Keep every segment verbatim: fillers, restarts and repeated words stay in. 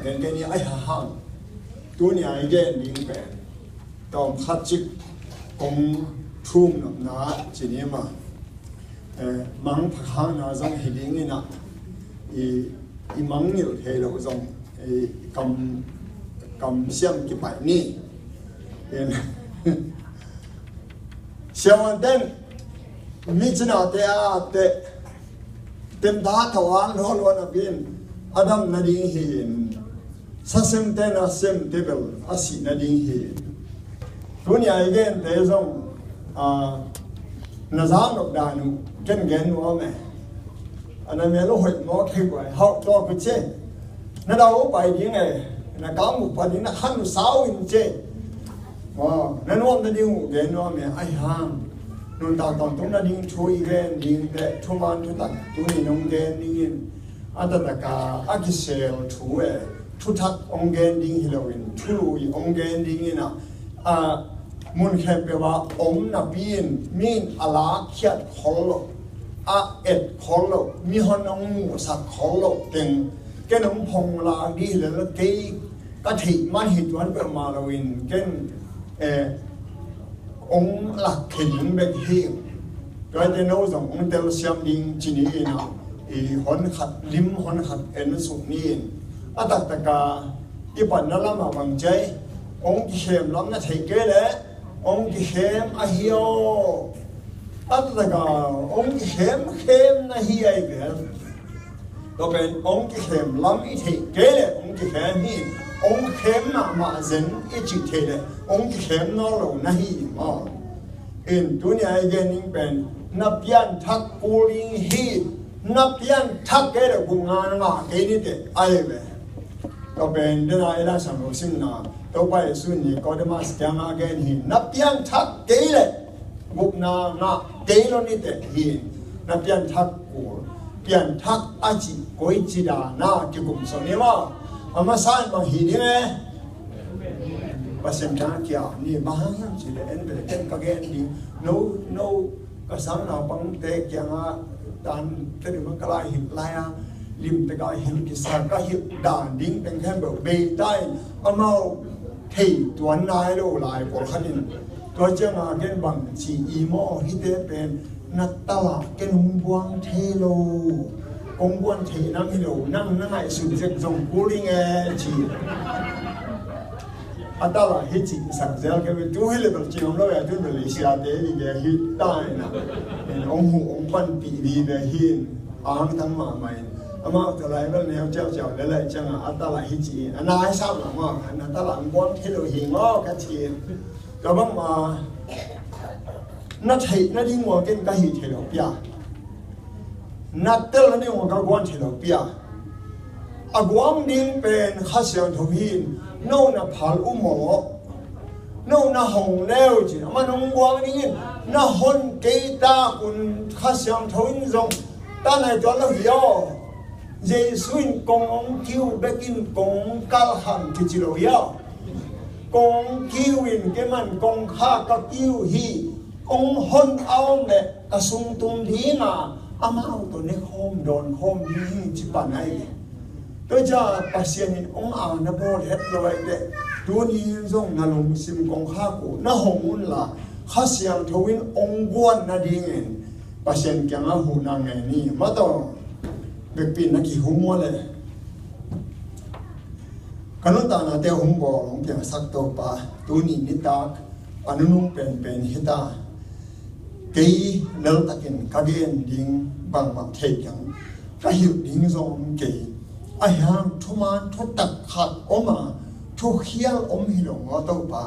Ken ken i ai ha hang. Tuni a i gen ding pen tawm khat cik kong thum nopna ci ni ma. Eh, mangpha hangna zong hi ding ina i, i mangngilh thei lo zong i kam, kam siam kipaih ni. In siavuanten mi cinate a te temta thawan lawlaw na bin a dam nading hi in, sasemte na semte bel a sih nading hi. Tuni a i gente zong a, na zak nop dan uh ken gen nuam e. A na mel uh hoih mawk thei guai hauh tawk uh ce. Na dau uh pai ding e, na kam uh pa ding na khan uh sau in ce. Wow, na nuam nading uh gen nuam e, ai hang. Nuntak tawntung nading thu i gen ding te thuman thutak tuni nong gen ding in a taktak a a kisel thu e, thuthak ong gen ding hi loin thului ong gen ding ina, a, mun khempeuh a om napi in min a lakkhiat khol lo, a et khol lo, mi hon ong muhsak khol lo teng ken ong phong lak dih hi lel kei ka theih man hi tuan peuhmah loin ken, eh, ong lak khin bek hi. Tuate no zong ong telsiam ding ci ni ina, i hon khat lim hon khat en suk ni in a taktaka i patna lamah bang ciai ong kikhem lam na thei kei leh ong kikhem ahi aw. A taktaka ong kikhem khem na hi ai vel. Tua pen ong kikhem lam i theih kei leh ong kikhem hi. Ong khem mahmah zen i cih theih leh ong kikhem nawn lo na hi maw? In tuni a i gen ding pen na pianthak kul ding hi. Na pianthak kei leh gupna na ngah kei ni teh ai ve. Tua pen dena i Laisiangtho simna Topa Jesu in Nikodemus kiangah gen hi. Na pianthak kei leh gupna ngah kei lo ni teh hi. Na pianthak kul, pianthak a cih koici dana kikum sawh ni maw? A masa in bang hi ding e? Pasian kiangah kia ni bang hang hiam cih leh en ve ken ka gen ding. No, no, ka sang naupangte kiangah tan te ding ka lai hilh lai a limte ka hilh kisa ka hilh dan ding teng khempeuh bei ta in amau thei tuan nai lo lai pawlkhat in tua ciangah ken bang ci i maw hite pen na talah ken hong buang thei lo. Kong buang thei nang hi lo nang na ngaihsut zek zong kul ding e ci. A talah hi cih sak zel kei ve tu hi le bel ci om lo e tu bel i siate i ve hi ta ina. Ong hu ong panpih vive hi in a hang tang mahmah in amau talah hi bel neu ciauciau le lai ciangah a talah hi ci in a nai sa mahmah na talah hong buang thei lo hi maw ka ci in. Ka bangma na theih nading ua ken ka hih theih lo pia. Na tel nading ua ka guan theih lo pia. A guang ding pen Kha Siangtho hi in no na phal uh maw? No na hong leu cin amah nong guang ding in na hon kei tak un Kha Siangtho in zong ta nai tuan lo hi aw. Jesu in kong ong kiu bekin kong ong kalhang kici lo hi aw. Kong kiu in keman kong kha ka kiu hi. Ong hon a om le ka sungtum dinga amau tawh ne khawm dawn khawm ding hi ci pan ai ve. Tua ca Pasian in ong a na bawl het lo ai teh tuni in zong na lungsim kong kha ko na hong un la Kha Siangtho in ong guan nadingin Pasian kiangah huhna ngen ni. Mataw bekpi na kihum ua le ka nuntaknate hong bawl hong piangsak Topa tuni nitak a nunung penpen hita. Kei leltakin ka gen ding bangmah thei keng ka hilh ding zong om kei. A hiang thuman thutak khat om a thukhial om hi lo maw Topa.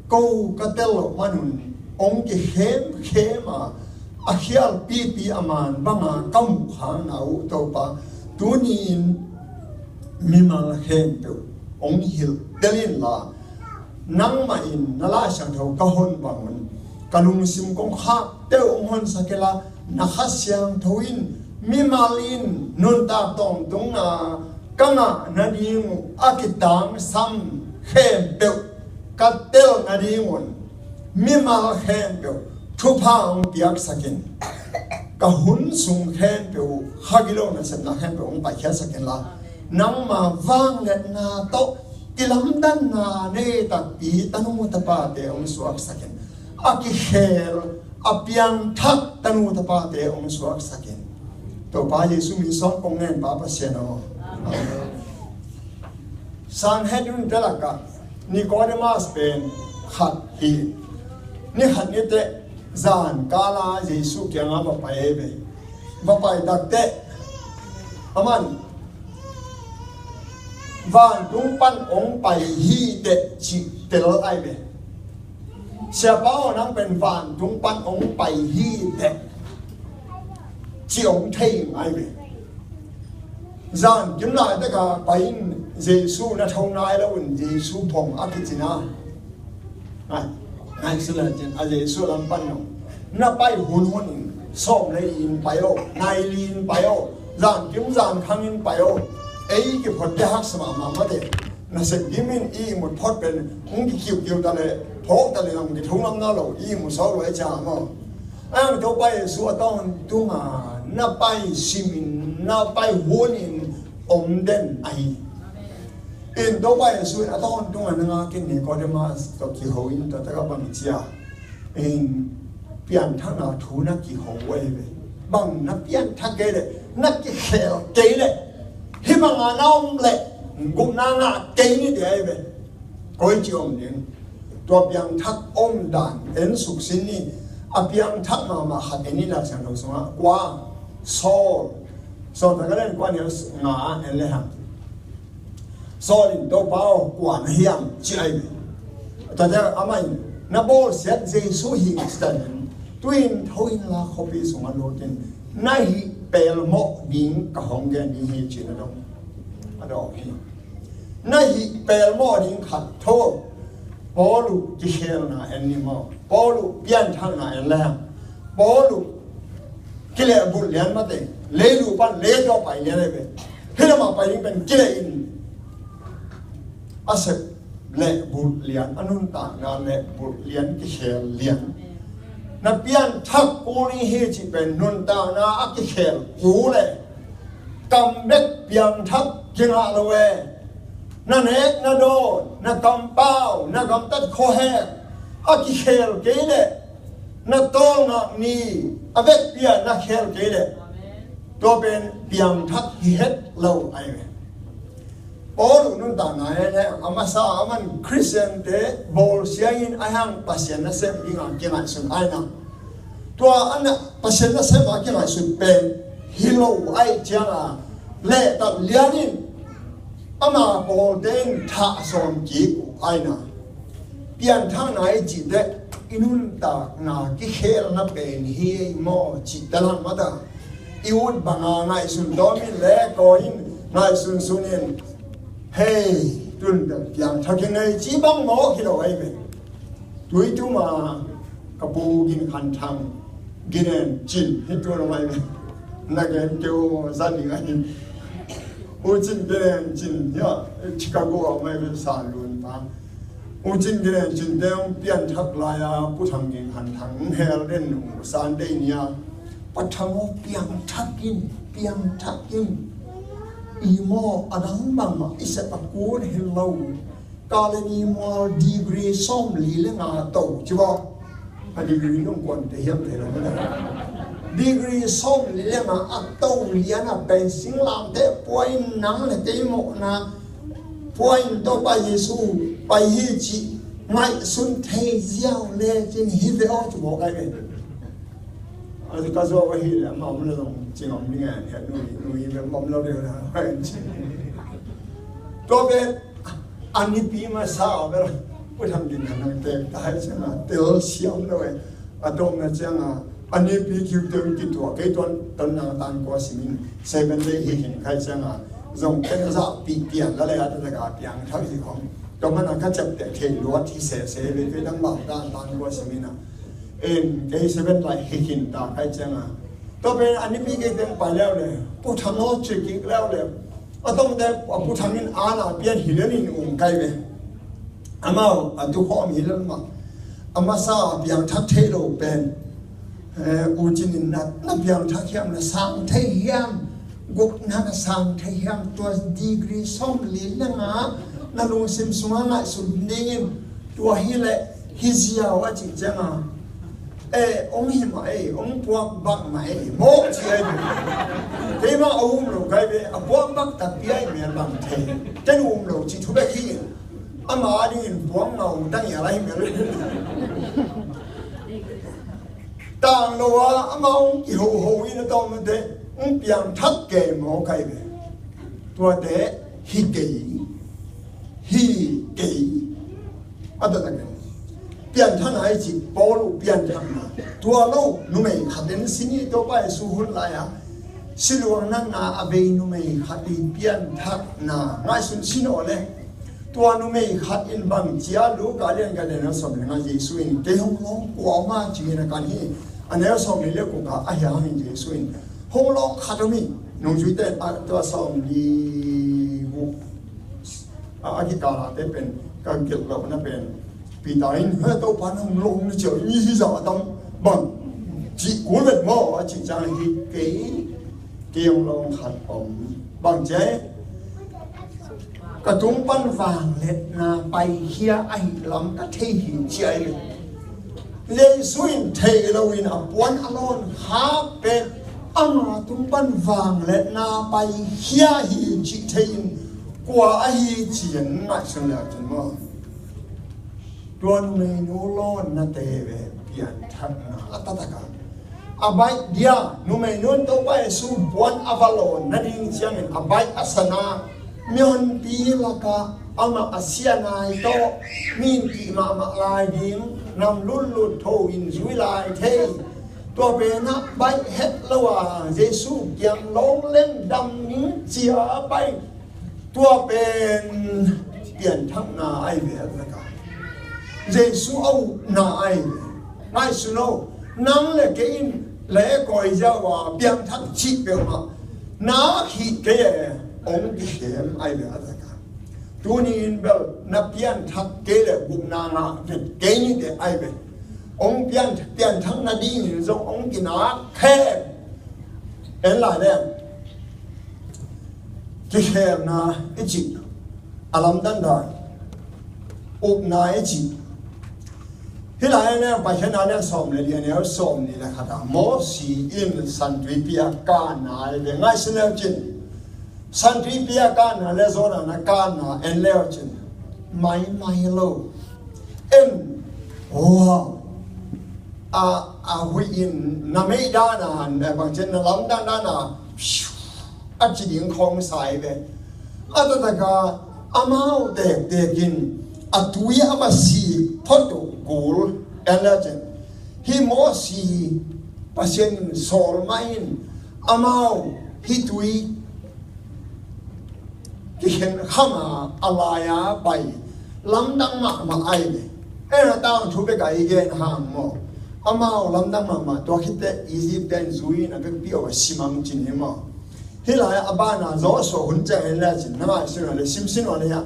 Ko ka tel loh manun ong kikhemkhem a a khialpipi a man banga ka muh hangna uh Topa tuni in mimal khempeuh ong hilh tel inla nangmah in na Laisiangtho ka hon bangun ka lungsim kong khak teuh ong honsak inla na Kha Siangtho in mimal in nuntak tawntungna ka ngah nading uh a kitangsam khempeuh ka tel nadingun mimal khempeuh thupha hong piaksakin ka hun sung khempeuh uh khagilo nasepna khempeuh hong paikhiatsakin la Nangma vangliatna tawh i lamdanna nei takpi tanu tapate hong suaksak in, a kikhel a piangthak tanu tapate hong suaksak in. Topa Jesu min suang kong ngen, Pa Pasian aw. Amen. Sanhedrin te lakah Nicodemus pen khat hi. Ni khat ni teh zan kala Jesu kiangah va pai ei ve. Va pai tak teh aman vantung pan hong pai hi teh cih tel ai ve. Siapa aw, nang pen vantung pan hong pai hi teh cih hong thei ai ve. Zan kim lai taka pai in Jesu na tho nai lo in Jesu phong a kicin a. Ngai, ngai sila cin a Jesu lam pan no. Na pai hunhun in sawm le in pai o, nai li in pai o, zan kim zan khang in pai o. Ei kiphot te haksa mahmah mate. Nasep gim in i ihmut phot pen hong kikiukiu ta le, phawk ta le, hong kitho ngam na lo, i ihmut sawk lo e cia maw. Ang Topa Jesu a tawntunga na pai simin, na pai hunin om den ahi. In Topa Jesu in a tawntunga na ngakin Nicodemus tawh kiho in tua taka bang cia in pianthakna thu na kiho uh ahi ve. Bang na pianthak kei leh, na kikhel kei leh, hih banga na om leh gupna ngah kei ni, ti ahi ve. Koi ci om ding. Tua piangthak om dan en suksin ni. A piangthak mahmah khat en ni, Laisiangtho sungah. Kua? Saul. Saul, taka len kua ni nga en le hang. Saul in, Topa aw, kua na hiam, ci ai ve. Tate amah in, na bawlsiat Jesu hi, ci ta in, tu in tho inla khuapi sungah lut in, na hih pelmawh ding ka hong gen ding hi, ci na dong. A dawk hi. Na hih pelmawh ding khat tho. Paul uh kikhelna en ni maw. Paul uh pianthakna en le hang. Paul uh kilehbulh lian mate. Leilu pan leitua pai lian ai ve. Hih lamah pai ding pen kileh in. A sep lehbulh lian, a nuntakna lehbulh lian, kikhel lian. Na pianthak kul ni hi cih pen nuntakna a kikhel kul leh. Kam bek piangthak kingah lo e. Na nek na dawn, na kampau, na gamtat khuahek a kikhel kei leh, na tawlngak ni a vekpi-ah na khel kei leh, tua pen piangthak hi het lo ai ve. Paul uh nuntakna en le, a masa a man Khristiante bawlsia in a hang Pasian nasem dingah kingaihsun ai na. Tua a na Pasian nasem a kingaihsun pen hi lo ai cianga lehtat lian in ama pawlte in thah sawm kik uh ai na. Pianthakna i cih teh i nuntakna kikhelna pen hi ei maw cih talang mata. I ut banga ngaihsun tawmin le kawi in ngaihsun sunin, hei, tun piangthak hi ngei ci bang mawk hi lo ai ve. Tuituma ka pu Gin Khan Thang, Ginen Cin, hi tu lo ai ve. Na gen keu maw, za ding ai. U Cin Ginen Cin, ya, Chicago a mai ve, sa lun pa. U Cin Ginen Cin te hong pianthak lai-a, Pu Thang Gin Khan Thang hong hel den uh, Sunday ni-a. Pa Thang aw, piangthak in, piangthak in. I maw, a dang bangmah i sep a kun hi lo. Ka le ni mual degree sawm li le nga to ci baw. A degree nung kuan te hiam te lo na. Degree sawm li le nga a to lian a pen singlamte pua in nang le kei mawhna pua in Topa Jesu pai hi ci ngaihsun thei ziau le cin hi ve aw ci baw kai ve. A ka zuau ahi le amah om le zong cing om ding a, hia nu, nu hi ve om lo deuh na. Tua ve a nipi masa a bel Pu Thang Gin Khan Thang tek ta hai cianga tel siam lo e. A tawpna cianga a nipi kiu teng kituah kei tuan, tuan nang tan kua simin Seven Day hi hin khai cianga zong ken a zahpih pian la le a ta taka piangthak hi khong. Tua mana ka ciapteh thei luat hi sese ve, kei dang bang tan tan kua simin a. En kei Seven Day hi hin ta khai cianga. Tua pen a nipi kei teng pai leu le, Pu Thang aw ci kik leu le. A tawmte a Pu Thang in ana pian hi lel in um kai ve. Amau a tukhawm hi lel mah. A masa piangthak thei lo pen, eh, U Cin in na, na piangthak hiam, na sang thei hiam? Gupna na sang thei hiam? Tua degree sawmli le nga na lungsim sungah ngaihsun dingin, tua hileh hi ziau a cih ciangin, eh, hong hi mah ei, hong puak bak mah ei maw, ci ei. Keimah a um lo kai ve, a puak bak takpi ei mel bang thei. Ken um lo ci thu bek hi. Ama dingin puak ngau dang ia lai mel. Tang lo a, ama hong kihoho in a tawm mate, hong piangthak kei maw kai ve. Tuate hi kei, hi kei. A taktak kei. Pianthakna i cih, Paul uh pianthakna. Tua lo, numei khat in sin i Topa Jesu hun lai-a siluang natna a vei numei khat i pianthakna ngaihsun sin aw le. Tua numei khat in bang cia, Luka lian khat, a neu sawm le nga, Jesu in, kei hong lawng kua om a, ci-in a kan hi. A neu sawmli le kua a hia hangin Jesu in, hong lawng khat om hi. Nungzuite in a, tua sawmli guk a, a kikal a te pen ka gelh lohna pen, Peter in, he, Topa, nang lawng na ciau, mi hi za a tam bang, cih kul vet maw, a cih ciang hi kei, kei hong lawng khat om. Bang ci ei, ka tung pan vangliatna paikhia ahih lam ka thei hi, ci ei. Jesu in thei loin a puan a lawn khak pen ama tung pan vangliatna paikhia hi cih thei-in kua ahi ci-in ngaihsun le cin maw. Tua numeinu lawnnate ve pianthakna a taktak a. A baih dia, numeinu in Topa Jesu puan a va lawn nading ciangin a baih a sana, mihonpi lakah amah a sia nai tawh, mi in kih mahmah lai ding, nam lutlut tho in zui lai thei. Tua pen a baih het lo a, Jesu kiang lawng leng dam ning cia baih. Tua pen pianthakna ahi ve a taktak a. Jesu a upna ahi ve. Ngaihsun o, nang le kei in le koi ziau a piangthak cih peuhmah nak hi kei e, hong kikhem ahi ve a taktak a. Tuni in bel na pianthak kei le gupna ngah vet kei ni teh ahi ve. Hong pian, pianthak nadingin zong hong kinak khem. En lai leng, kikhemna i cih, a lamdang dan, upna i cih. Hih lai leng, Paikhiatna lian sawm le li, a neu sawmnih le khat ah, Mosi in San Tuipi a kanna le ngaihsun le cin. San Tuipi a kanna le Jordan a kanna en le cin, maimai lo. En, wow. A, a huih in na meih dan a, na bang ci, na lamdang dan a, a ci ding khawng sa hi ve. A taktak a, amau tektek in a tui a va sik phot uh kul en le cin. Hih Mosi Pasian in sawl mah in amau hih tui kikhen kham a, a lai-a pai lamdang mahmah ahi ve. En a tangthu bek a i gen hang maw. Amau lamdang mahmah, tua khit teh Egypt te in zui in a vekpi a va simang cin hi maw. Hih lai-ah a ban a Joshua hun ciang en le cin, na ngaihsun a le, sim sin a le hia.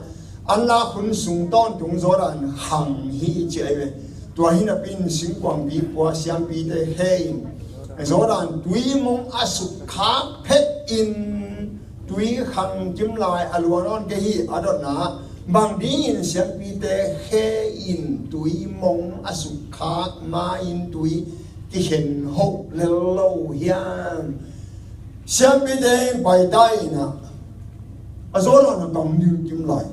An lak hun sung tawntung Jordan hang hi ci ahi ve. Tua hi napi in singkuangpi pua siampite khe in Jordan tui mong a sukkhak phet in tui khang kim lai a lua nawn kei hi a dotna. Bang dingin siampite khe in tui mong a sukkhak ma-in tui kikhen hoh lel lo hiam? Siampite in paita in a, a Jordan a kam ding kim lai,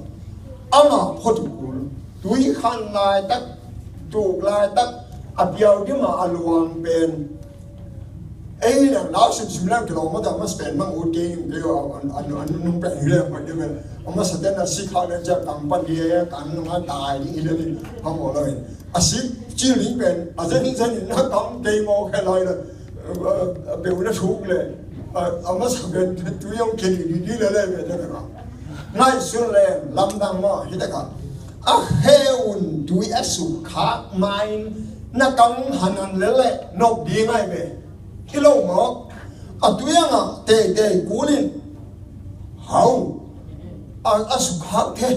amah phot uh kul, tui khan laitak, tuk laitak, a piau dim a a luang pen. Ei leng lau simsim leng kilawm mah ta, a masa pen mang ut kei ning kei a, a, a, a nung pen hi leng mah ding pen. A masa ten a si kha leng ciah kam pan hi e, kan nung a tai ding hi leng ding, a maw lo in. A sik cil ding pen a zen zen in a kam kei maw khe lai le, a, a, a peu na thuk le, a, a masa pen tui hong khe ding ding le le pen te pen a. Ngaihsun le lamdang maw, hi tak a. A khe un tui a sukkhak ma-in na kam hanan le le nop ding ahi ve. Hi lo maw. A tui ang a teitei kul in hau a, a sukkhak the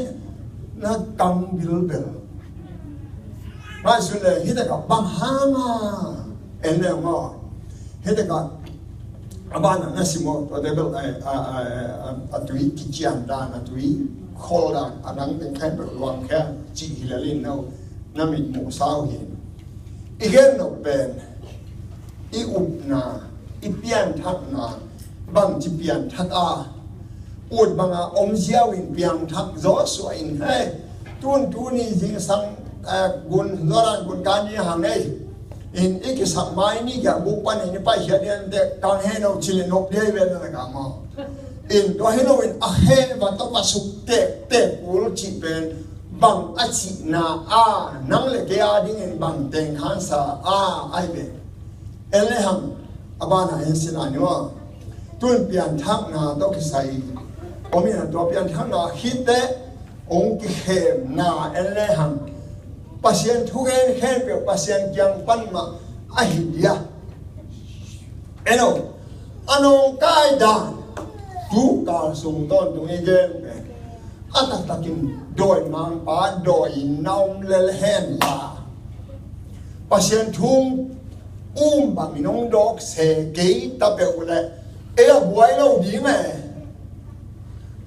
na kam bilbel. Ngaihsun le hi tak a bang hang a en le maw. Hi tak a A banah na sim aw, tua table, a, a, a, a, a tui kician dan, a tui khol dan, a dang teng khempeuh luang khia cih hi lel in no, na mit muh sa uh hi. I gen nop pen, i upna, i pianthakna, bangci pianthak a, ut banga om ziau in piangthak zaw suah in, hei, tun tuni zingsang, eh, gun, Jordan gun kan ni hang ei. In i kisak mai ni kia buk pan in i paikhiat in te kang he no ci le nop dei ve na ka maw. In tua hi lo in a he va tawh va suk tek tek kul cih pen bang a cihna a, nang le kei a dingin bang teng khansa a, ai ve. En le hang, a banah en sin a ni maw. Tun pianthakna tawh kisai om in a, tua pianthakna khit teh hong kikhemna en le hang. Pasian thugen khempeuh Pasian kiang pan mah ahi dia. Eno, a nawngkai dan, tu kal sung tawntung i gen pen, a taktakin dawimangpa dawi-in na om lel hen la, Pasian thu um bangin hong dawk se kei ta peuh leh, ei a buai lo ding e.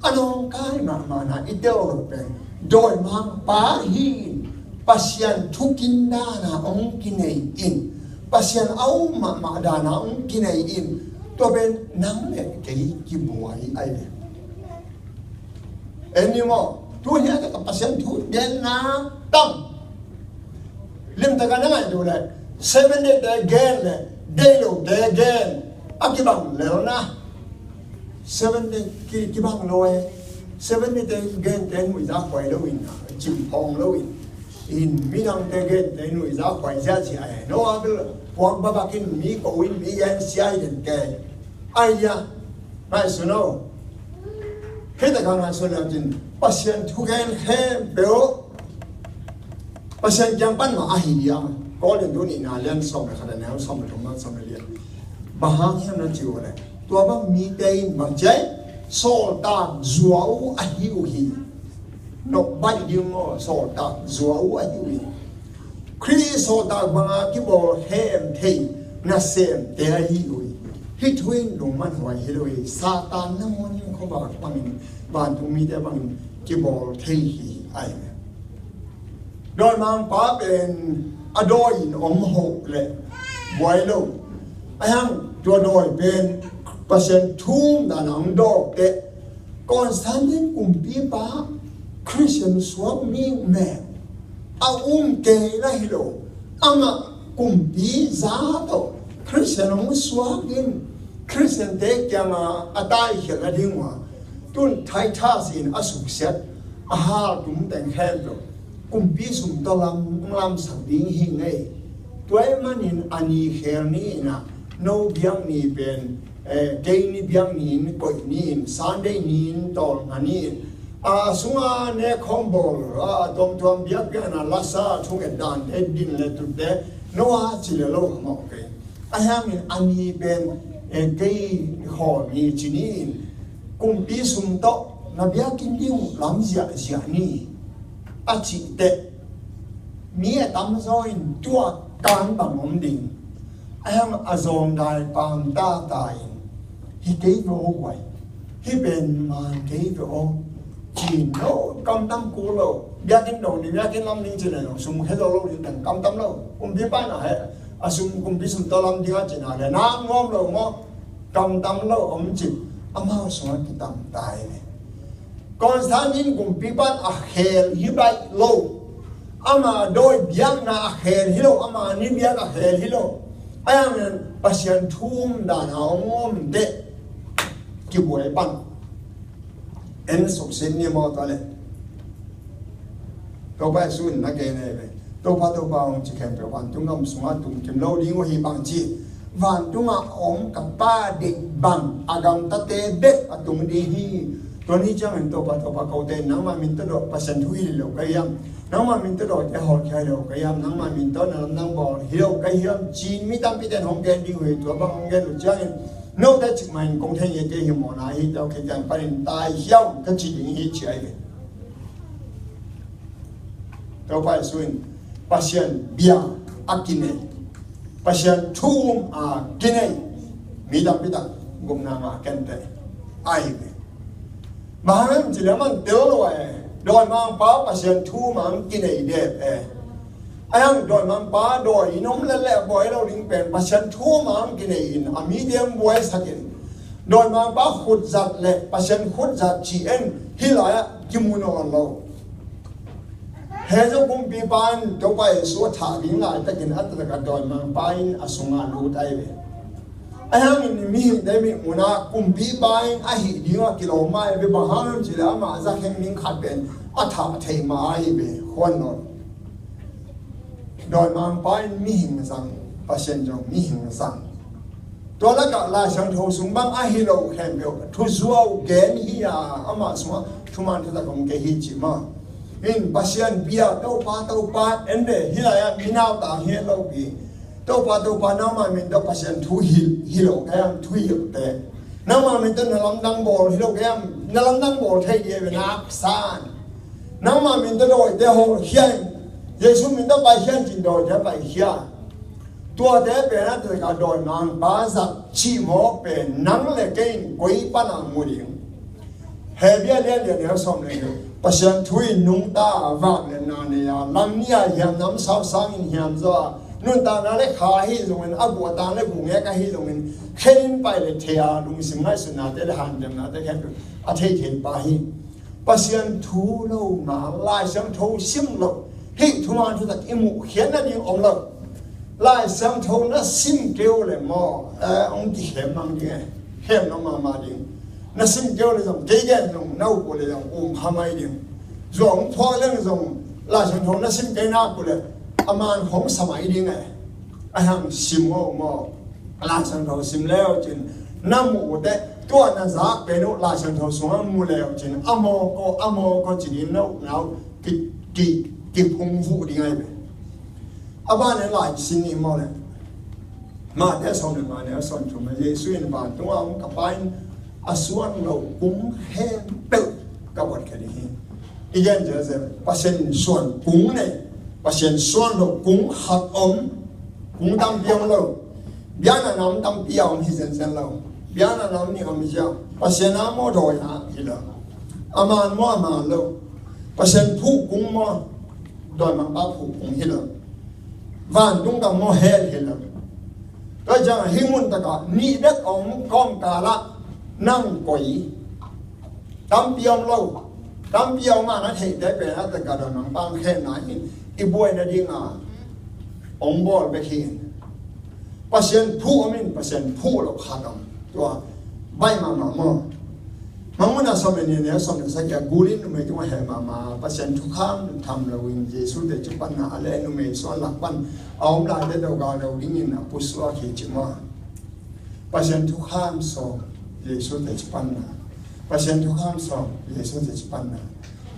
A nawngkai mahmahna i tel lo pen, dawimangpa hi in, Pasian thukin dana hong kinei in, Pasian a um mahmah dana hong kinei in, tua pen nang le kei kibuai ai ve. En ni maw, tu hi a ka Pasian thu genna tam. Limtak a na ngaih duh leh, Seven Day te gen leh, deih lo te gen, a kibang lel na. Seven Day ki, kibang lo e. Seven Day te gen te nuihza khuai lo in, cimphawng lo in. In midang te gen te nuihza khuai ziahziah e. No a bil, puak babak in mi ko in mi gen sia i den te. Ai ya, ngaihsun o. Hei tak a ngaihsun leh cin, Pasian thugen khempeuh Pasian kiang pan mah ahi dia. Korin tu nihna lian sawm le khat a neu sawm le thum, sawm le li. Bang hang hiam na ci uh leh, tua bang mite in bang ci ai, sawltak zua uh ahi uh hi. Nop baih ding maw, sawltak zua uh ahi uh hi. Khrih sawltak banga kibawl khem thei nasemte ahi uh hi. Hih thu in lungmanhuai hi lo hi. Satan nangawn in khuavak bangin, vantung mite bangin kibawl thei hi ai. Dawimangpa pen a dawi in om hoh leh buai lo. A hang tua dawi pen Pasian thu um dan a hong dawk teh, Constantine kumpipa Christian suak mi meh a um kei la hi lo. Amah kumpi za tawh Christian hong suak in, Christian te kianga a taikhialh nading uh a, tun Titus in a suksiat a haltum teng khempeuh kumpi sum tawh lam, lamsak ding hi ngei. Tua ahih manin a ni khel ni in a, no biak ni pen, eh, kei ni biak ni in, koih ni in, Sunday ni in, tawlnga ni in, a sunga nek khawm bawl, a tuamtuam biakpiakna lasa thunget dante din le tutte, no a ci le lo a mawh kei. A hiangin a ni pen, eh, kei khawl ni ci ni in, kumpi sum tawh na biakinn ding uh lam ziahziah ni a cih teh, mi a tamzaw in tua kan bang om ding. A hiang a zawngdai pam tata in, hi kei ve aw guai, hi pen man kei ve aw, ci-in lo, kamtam kul lo. Biakinn dong ding, biakinn lam ding ci le lo, sum khia zo lo ding teng kamtam lo. Kumpipa na he, a sum kumpi sum tawh lam ding a ci na le, na ngawm lo maw, kamtam lo om ci, amau sungah kitam tai ve. Constantine kumpipa a khel hi baih lo. Ama dawi biakna a khel hi lo, ama ni biak a khel hi lo. A hiang nen Pasian thu um dan a hong om teh kibuai pan. En suksin ni maw ta le. Topa Jesu in na gen e ve. Topa, Topa hong ci khempeuh vantung gam sungah tungkim lo ding uh hi bang ci. Vantungah om ka Pa deih bang a gamtate bek a tung ding hi. Tua ni ciangin Topa, Topa kote in nangmah min tawh dawh Pasian thu hilh lo ka hiam? Nangmah min tawh dawhte hawlkhia lo ka hiam? Nangmah min tawh na lamdang bawl hi lo ka hiam? Ci-in mi tampite in hong gen ding uh hi. Tua bang hong gen uh ciangin note cikmah in kong thei ngei kei hi mawhna hi, tua khit ciang panin tai hiam ka ci ding hi ci ai ve. Topa Jesu in Pasian bia a kinei, Pasian thu um a kinei mi tampi tak gupna ngah kei inteh. Ahi ve. Bang hang hiam cih leh aman tel lo e. Dawimangpa Pasian thu mang kinei dep e. Ahi hang dawimangpa dawi in om lel leh buai lo ding pen Pasian thu mang kinei in a mite buaisak in, dawimangpa khutzat leh Pasian khutzat cih en hih lai-ah kimu nawn lo. Hell kumpipa in Topa Jesu a thah ding laitakin a taktak a dawimangpa in a sungah lut ahi ve. Ahi hangin mihingte mihmunah kumpipa in a hih ding a kilawm mah ahi ve. Bang hang hiam cih leh amah zakheng ding khat pen a thah theih mah ahi ve. Khuan nawn. Dawimangpa in mihing zang, Pasian zong mihing zang. Tua lakah Lai Siangtho sung bang ahi lo khempeuh thuzuau gen hi a, amah sungah thuman thutak om kei hi ci maw. In Pasian bia Topa Topa en ve, hih lai-ah mi nautang hi lo pi. Topa Topa nangma min tawh Pasian thu hilh, hilh lo ka hiam, thu hilh teh. Nangma min tawh na lamdang bawl hi lo ka hiam, na lamdang bawl thei ding hi ve, nak san. Nangma min tawh dawite hawlkhia in, Jesu min tawh paikhia in ci-in dawite paikhia. Tuate pen a taktak a dawimangpa zat cih mawk pen nang le kei in koi pan a mu ding? Hebru a lian li a neu sawm le li. Pasian thu in nungta a, vangliatna nei a, langnih a hiam namsau sangin hiam zaw a, nuntakna le kha ahi zongin, a guh a tang le guh ngek ahi zongin, khen in pai le thei a, lungsim ngaihsutnate le hantemnate khempeuh a thei thei pa hi. Pasian thu lo ma, Lai Siangtho sim lo, hih thuman thutak i muh khiat nading om lo. Lai Siangtho na sim kei uh leh maw, eh, hong kikhem mang ding e, khem lo mahmah ding. Na sim kei uh leh zong, kei gen zong, na up uh leh zong, um kha mai ding. Zuau hong phuak leng zong, Lai Siangtho na sim kei nak uh leh, a man hong sa mai ding e. Ahi hang sim maw maw. Lai Siangtho sim le uh cin, na muh uh teh, tua na zak pen uh Lai Siangtho sungah mu le uh cin, a mawk aw, a mawk aw ci ding, na upna uh ki, ki, kiphung vuh ding ahi ve. A ban in lai sin ni maw le. Mate sawm le nga neu sawm thum ah, Jesu in, vantung a om ka Pa in a suan loh kung khempeuh ka buat khia ding hi. I gen zelzel, Pasian in suan kung nei, Pasian suan loh kung khat om, kung tampi om lo. Biakna a om tampi a om hi zenzen lo. Biakna a om nih om hi cia. Pasian a maw dawi a hi lo. A man maw a man lo. Pasian phuh kung maw, dawimangpa phuh kung hi lo. Vantung gam maw hell hi lo. Tua ciangah hih mun takah nih bek a om kawmkal ah nang koi. Tampi a om lo. Tampi a om a na theihte pen a takah dawimangpa hong khenna hi. I buai nading a hong bawl bek hi. Pasian phuh om in, Pasian phuh loh khat om. Tua baih mahmah maw. Mangmuhna sawm le nih neu sawm le sagih ah, gul in numei tungah heh mahmah, Pasian thukham tham lo in Jesu teci panna a le numei suan lak pan a om laite do gal lo dingin a pusuak hi ci maw. Pasian thukham sawm, Jesu teci panna. Pasian thukham sawm, Jesu teci panna.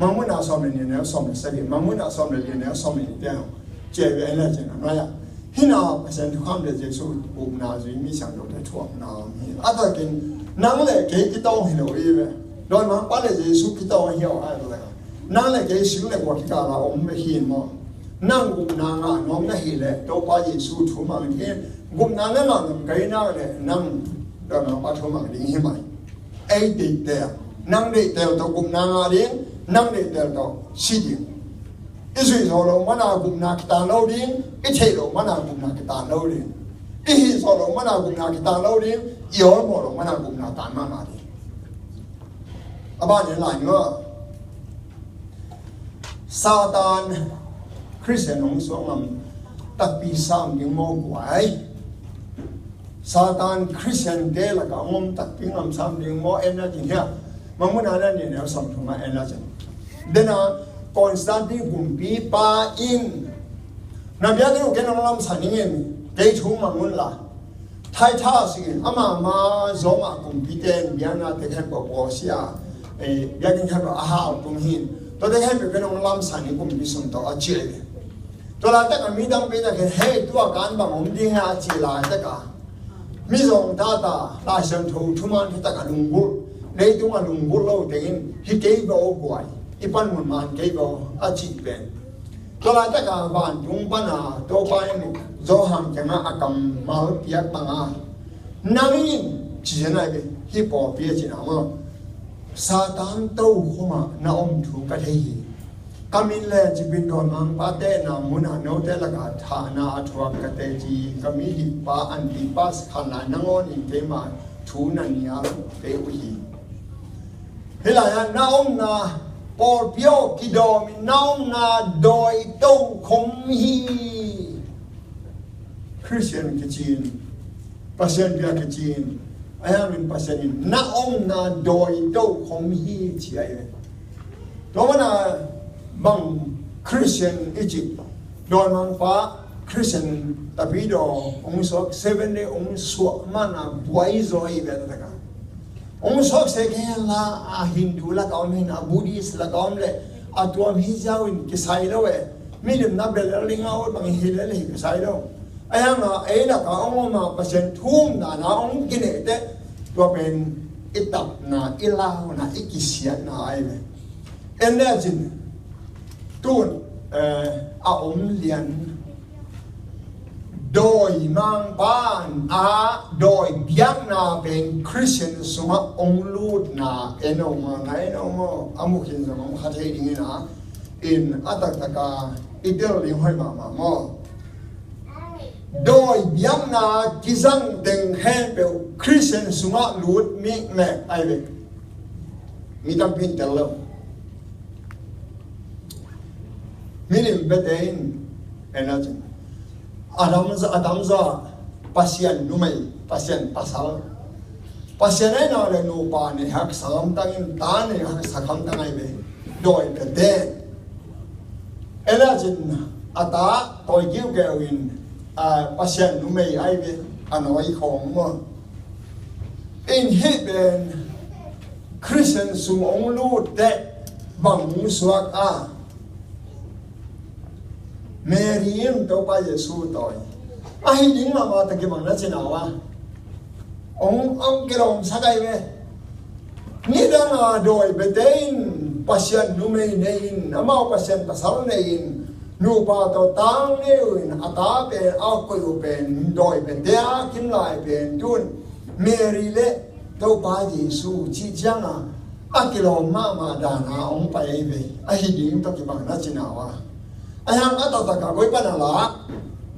Mangmuhna sawm le nih neu sawm le sagih, Mangmuhna sawm le nih neu sawm le nih te ah, cia ve en le cin a nuai ah. Hih na Pasian thukham le Jesu upna zui mi siangthote thuakna om hi. A takin nang le kei kitawng hi lo hi ve. Dawimangpa le Jesu kitawng hi lo a, a takin nang le kei sing le gua kikal a om ve hi maw. Nang gupna ngah nuam na hih leh Topa Jesu thu mang ding hi. Gupna na ngah nuam kei nak leh nang dawimangpa thu mang ding hi mai. Ei deihtel, nang deihtel tawh gupna ngah ding, nang deihtel tawh si ding. I zuih zawh loh mana gupna kitan lo ding, i theih loh mana gupna kitan lo ding. I hih zawh loh mana gupna kitan lo ding, i awlmawh loh mana gupna tan mahmah ding. A ban in lai ngah. Satan Khristian hong suak ngam takpi sam ding maw guai? Satan Khristiante lakah hong om takpi ngam sam ding maw? En a cin hiah. Mangmuhna a lian nih neu sawm thum ah en a cin. Dena Constantine kumpipa in, na biakinn uh kei nong lamsang ning in, kei thu mang un la. Titus in, ama ma Roma kumpite in biaknate khempeuh bawlsia, eh, biakinn khempeuh a hau tung hi in. Tuate khempeuh kei nong lamsang ning kumpi sung tawh a ci hi. Tua laitak a mi tampi tak in, hei, tua kan bang om ding a ci laitak a, mizawng tata, Lai Siangtho thuman thutak a lunggulh, leitung a lunggulh lo tengin, hi kei ve aw guai, i panmun man kei ve aw a cih pen. Tua laitak a vantung pan a Topa in Johan kiangah a kammal piak bang a, nang in Ci zen ai ve, hih pawlpi a cina maw. Satan tokhom ah na om thu ka thei hi. Ka min le cipin dawimangpa tehna munah note lakah thahna a thuak ka teci ka mi dikpa Antipas khanlai nangawnin keima thu na nial kei uh hi. Hih lai-ah na omna pawlpi aw kidawmin na omna dawi tokhom hi. Khristian kicin, Pasian bia kicin, a hiangin Pasian in na omna dawi tokhom hi ci ahi ve. Tua mana bang Khristian i cih dawimangpa Khristian tapidaw hong suak Seven Day hong suak mana buai zaw hi ve taktak a. Hong suak se kei hen la a Hindu lakah om hin a Buddhist lakah om le a tuam hi ziau in kisai lo e. Milim na bel lel ding a ut bang hi lel hi kisai lo. A hiang a ei lakah hong om a Pasian thumna na hong kinehte tua pen i tapna i launa i kisiatna ai ve. En le cin tun a om lian dawi mangpan a dawi biakna pen Khristian sungah ong lutna en ong a ngai en ong a a mukhin zong ong kha thei dingin a in a taktaka i tel ding hoi mahmah maw? Dawi biakna kizang teng khempeuh Khristian sungah lut mi mek ai ve. Mi tampi in tel lo. Milim bete in en a cin a damza a damza Pasian numei Pasian pasal Pasian aina le nupa nei hak sakhamtang in ta nei hak sakhamtang ai ve. Dawi bete en a cin a ta tawi kiukeu in Pasian numei ai ve. A nawi khawng maw? In hih pen Khristian sung ong lut teh bang ong suak a Mary in Topa Jesu tawi ahi ding mahmah ta kibang na cina uh a ong ong kilawm sak ai ve. Nidang a dawi bete in Pasian numei nei in amau Pasian pasal nei in nupa tawh tang ngei uh in a ta pen a koih uh pen dawi bete a kim lai pen tun Mary le Topa Jesu cih cianga a kilawm mahmah dana ong pai ai ve. Ahi ding tawh kibang na cina uh a a hiang a taktak a koi pana la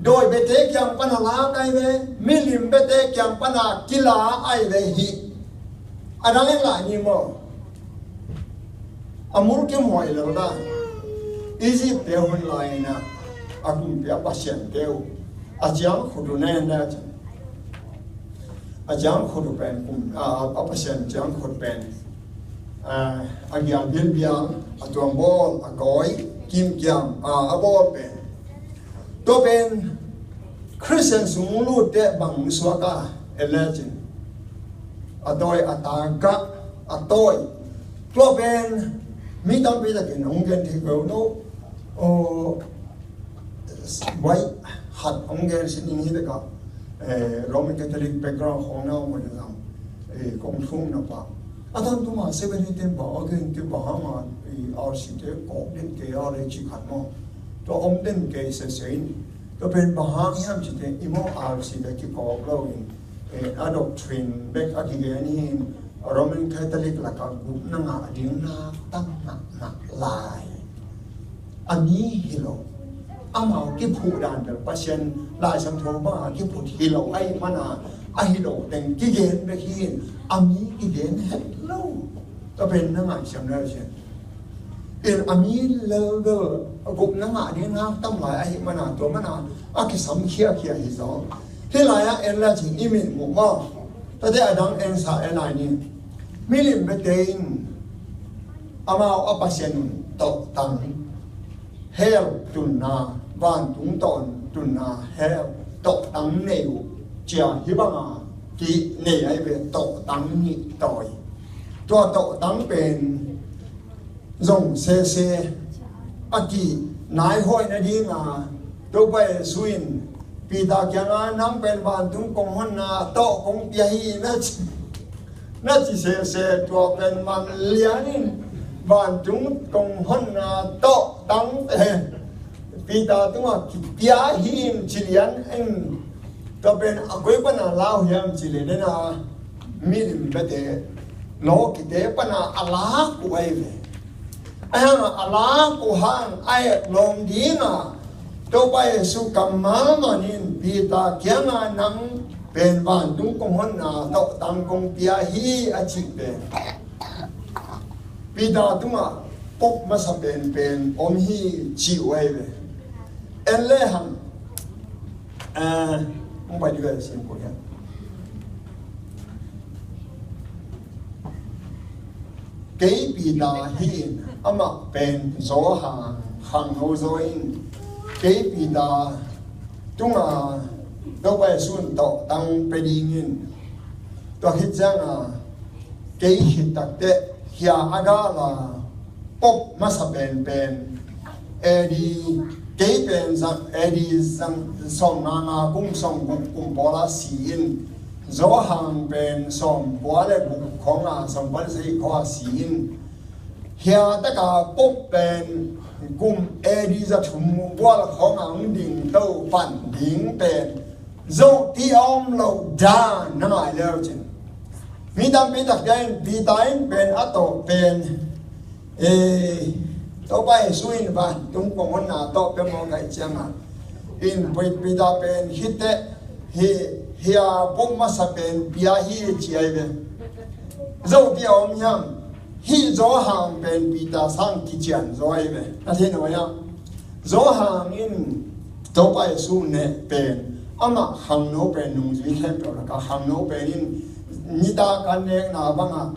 dawi bete kiang pana la ai ve. Milim bete kiang pana kila ai ve hi. A dang en lai ni maw? A mur kim huai lo la Egypt te hun lai na a kumpi a Pasian te uh a ciang khut uh na en na cin a ciang khut uh pen kum a Pasian ciang khut pen a gial bilbial a tuam bawl a kawi kimkiam a bawl pen tua pen Khristian sung lut teh bang suak a en le cin a tawi a ta gah a tawi tua pen mi tampi takin hong gen thei ko no. Buai hat hong gen sining hi takah Roman Catholic background khawng na om uh zang kong thum na pa a tan tuma seven eight ten ba a gen te ba hanga RC te kawk den ke a le ci khat maw? Tua om den ke sese in tua pen ba hang hiam ci te i maw RC te kikawk lo in a doctrine bek a kigen hi in Roman Catholic lakah gupna ngah ding na tam ngah ngah lai. A mi hi lo amau kiphuh dan bel Pasian Lai Siangtho banga kiphuh hi lo ahi mana a hi lo teng kigen bek hi in a mi kigen het lo. Tua pen na ngaihsiam le sian in a mi lel bel a gupna ngah ding na tam lai ahi mana tua mana a kisam khiakhia hi zaw. Hih lai-ah en la cin i mit muh maw? Tate a dang en sa en lai ni. Milim bete in amau a Pasian un tawhtang hell tunna vantung tawn tunna hell tawhtang nei uh cia hi banga ki nei ai ve tawhtang nih tawi. Tua tawhtang pen zong sese a ki nai hoih nadinga Topa Jesu in Peter kianga nang pen vantung kong honna tawh kong pia hi na ci na ci sese tua pen man lianin vantung kong honna tawh tangte Peter tungah kipia hi in ci lian in tua pen a koi pana lau hiam ci le nena milim bete lawkite pana a lak uh ahi ve. Ahi hanga a lak uh hang a et lawm dinga Topa Jesu kammal manin Peter kianga nang pen vantung kong honna tawhtang kong pia hi a cih pen Peter tungah pop masa penpen om hi ci uh ahi ve. En le hang, eh, hong pai dih ve sim ko hian. Kei Peter hi in amah pen Johan khangno zaw in kei Peter tunga Topa Jesu in tawhtang pe dingin tua khit cianga kei khit takteh hia a gala pop masa penpen A D kei pen zang A D zang sawm nga nga kum sawm guk kum pawla si in Johan pen sawm kua le guk khawnga sawm kua le sagih khawnga si in hia taka pop pen kum A D za thum gual khawnga hong ding to pan ding pen zo ti a om lo dan na ngai leu cin. Mi tampi tak dia in Peter in pen a tawh pen eh, Topa Jesu in vantung kong honna tawh pe maw kai cianga in Peter pen hitteh hi hia pop masa pen pia hi ci ahi ve. Zo ti a om hiam? Hih Johan pen Peter sang kician zaw ahi ve. A thei nawi ah Johan in Topa Jesu neh pen amah khangno pen nungzui khempeuh lakah khangno pen in nitak a nekna bangah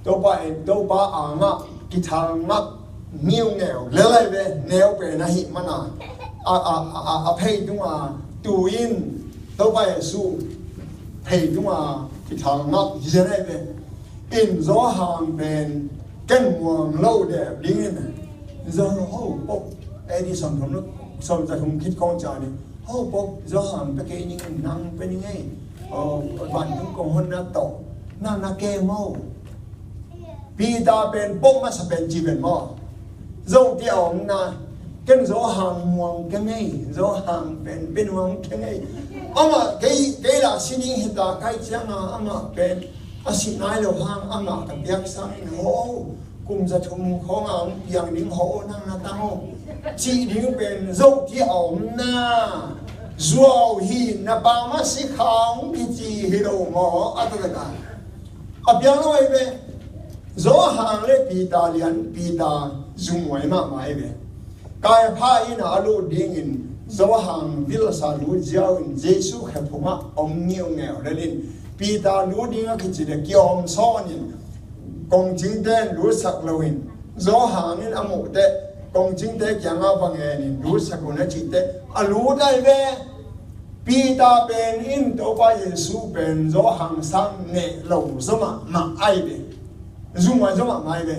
Topa in Topa angah kithal ngap ngiungeu lel ahi ve. Neu pen ahih mana a, a, a, a, a phei tunga tu in Topa Jesu phei tunga kithal ngap hi zen ahi ve. In Johan pen ken muang lo deh dingin Johan ho pop A D sawm thum lo sawm za thum khit khawng ciangin ho pop Johan pe kei ning in nang pe ning ei. Vantung kong honna tawh nang na ke maw? Peter pen pop masa pen ci pen maw? Zo ti a om na ken Johan muang keng ei, Johan pen pe nuam keng ei. Amah kei kei lah si ding hita kai cianga amah pen a si nai lo hang amah ka piak sangin ho kum za thum khawnga hong piang ding ho nang na tang ho cih ding pen zo ti a om na zuau hi na pa ma si kha hong kici hi lo maw a ta ta ka. A piang lo ahi ve. Johan le Peter lian Peter zunghuai mahmah ahi ve. Kaipha inn ah a lut dingin Johan vilsa lut ziau in Jesu khe phungah om ngiungeu lelin Peter lut ding a kici le kiawm sawn in kongcingte in lutsak loin Johan in a muhteh kongcingte kiangah va ngenin lutsak un a cihteh a lut ahi ve. Peter pen in Topa Jesu pen Johan sang neh lo zaw mahmah ahi ve. Zumai zaw mahmah ahi ve.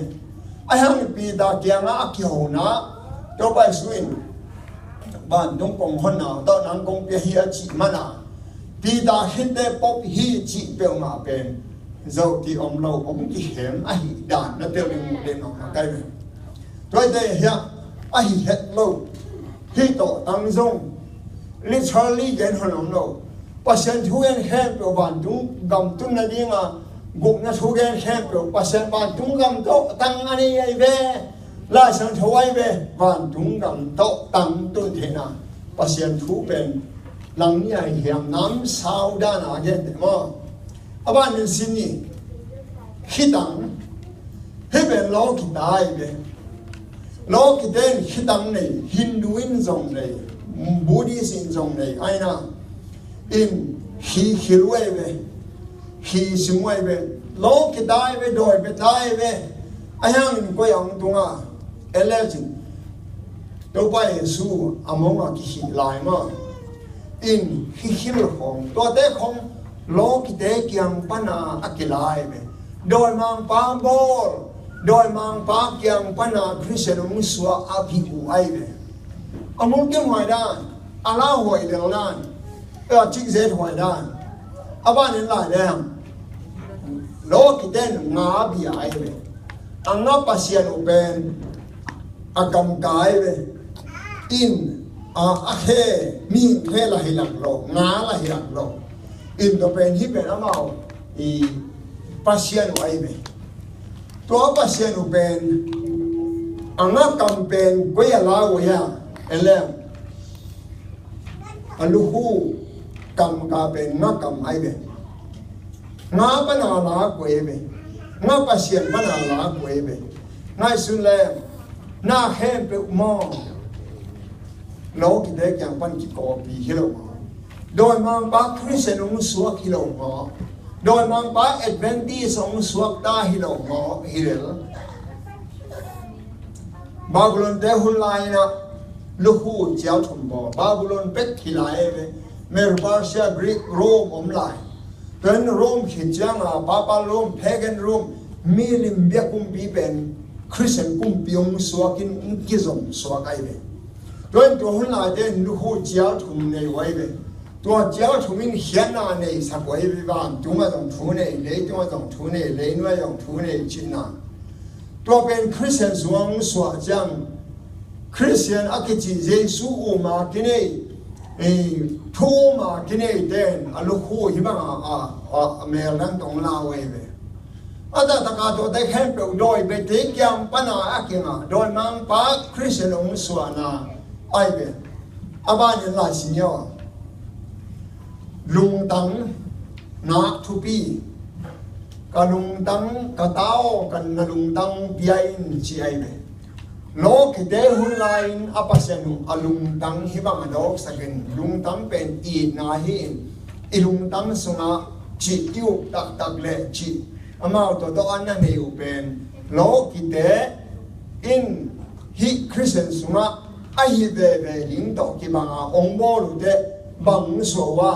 Ahi hangin Peter kiangah a kihona Topa Jesu in vantung kong honna tawh nang kong pia hi a cih mana Peter khinte pop hi cih peuhmah pen zo ti om lo om kikhem ahi dan na tel ding muh ding mahmah ahi ve. Tuaite hiah ahi het lo. Hih tawh tang zong literally gen hon om lo. Pasian thu gen khempeuh vantung gam tun nadinga gukna thu gen khempeuh Pasian vantung gam tawh tang a nei ahi ve. Lai Siangtho ahi ve. Vantung gam tawh tang tun theihna Pasian thu pen nang ni ahi hiam nam sau dana a gen teh maw? A ban min sin ni khitang. Hih pen lawkita ahi ve. Lawkite in khitang nei, Hindu in zong nei, Buddhist in zong nei aina in khi khil uh ahi ve. Khi sim uh ahi ve. Lawkita ahi ve, dawi beta ahi ve. A hiangin koi a hong tunga en lecin Topa Jesu a mong a kikhih lai maw? In khikhil khawng tuate khawng lawkite kiang pana a kilai ve. Dawimangpa bawl dawimangpa kiang pana Khristian hong suah a pih uh ahi ve. A mulkimhuai dan a lauhuai lel dan a cikzet huai dan a banin lai leng lawkite in nga bia ahi ve. A nga Pasian uh pen a kamkai ve. In a a khe mihing khe la hi lak lo nga la hi lak lo. In tua pen hih pen amau i Pasian uh ahi ve. Tua Pasian uh pen a ngakam pen koi a la uh hia? Elem, a lukhu kamka pen ngakam ahi ve. Nga pana la koi ve. Nga Pasian pana la koi ve. Ngaihsun lem, na khempeuh maw, lawkite kiang pan kikawpi hi lo maw? Dawimangpa Christian hong suak hi lo maw? Dawimangpa Adventist hong suak ta hi lo maw? Hi lel. Babylon te hun lai-in ah lukhu cial thum bawl. Babylon pek hi lai ve. Medo Persia, Greek, Rome om lai. Tua in Rome khit cianga, Papal Rome, Pagan Rome, mi lim biak kumpi pen Christian kumpi hong suakin hong kizom suak ahi ve. Tua in tua hun laite in lukhu cial thum nei uh ahi ve. Tua cial thum in khiatna nei sak uh ahi ve. Vantungah zong thu nei, leitungah zong thu nei, leinuai zong thu nei cihna. Tua pen Christian sungah hong suah ciang, Christian a kici Jesu um a kinei, eh, thu um a kinei ten a lukhu hih bangah a, a, a mel dang tawh hong la uh ahi ve. A taktak a tuate khempeuh dawi biate kiang pana a kingah, dawimangpa Christian hong suahna ahi ve. A banin Lai Siangtho ah, lungtang nak thupi, ka lungtang, ka ta aw, ka na lungtang pia in, ci ahi ve. Lawkite hun lai-in a Pasian uh a lungtang hih bang a dawksakin, lungtang pen itna hi in, i lungtang sungah cih, i up taktak leh cih, amau tawh tawh a na nei uh pen, lawkite in hih Christian sungah a hi veve ding tawh kibanga hong bawl uh teh bang hong suah uh a?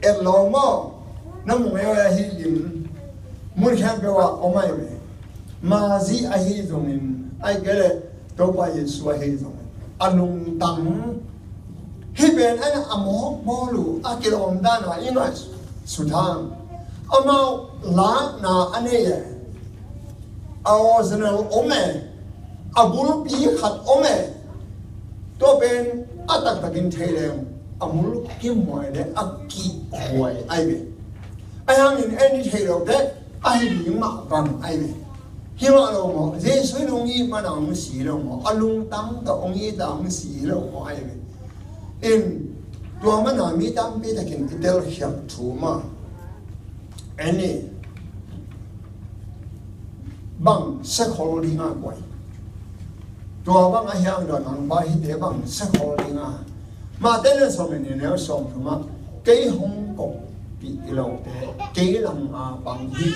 Et lo maw? Na mu ngei uh a, hih lim mun khempeuh ah om ahi ve. Mazi ahi zongin, ahih kei leh Topa Jesu ahi zongin, a lungtang hih pen a mawkbawl uh a kilawm dan a i ngaihsut hang. Amau lakna a nei e. A original om e. A bulpi khat om e. Tua pen a taktakin thei leng a mul kimuai le a kihhuai ahi ve. Ahi hangin en i theih loh teh a hi ding mah bang ahi ve. Hi mah lo maw? Jesu in hong it mana hong si lo maw? A lungtang tawh hong it a hong si lo maw ahi ve. In tua mana mi tampi takin i telkhialh thu mah. En ni, bang sekhol dinga guai. Tua bang a hiang dawimangpa hite bang sekhol dinga. Mate le sawm le nih, neu sawm thum ah, kei hong kawkpih lote, kei lam a pang hi,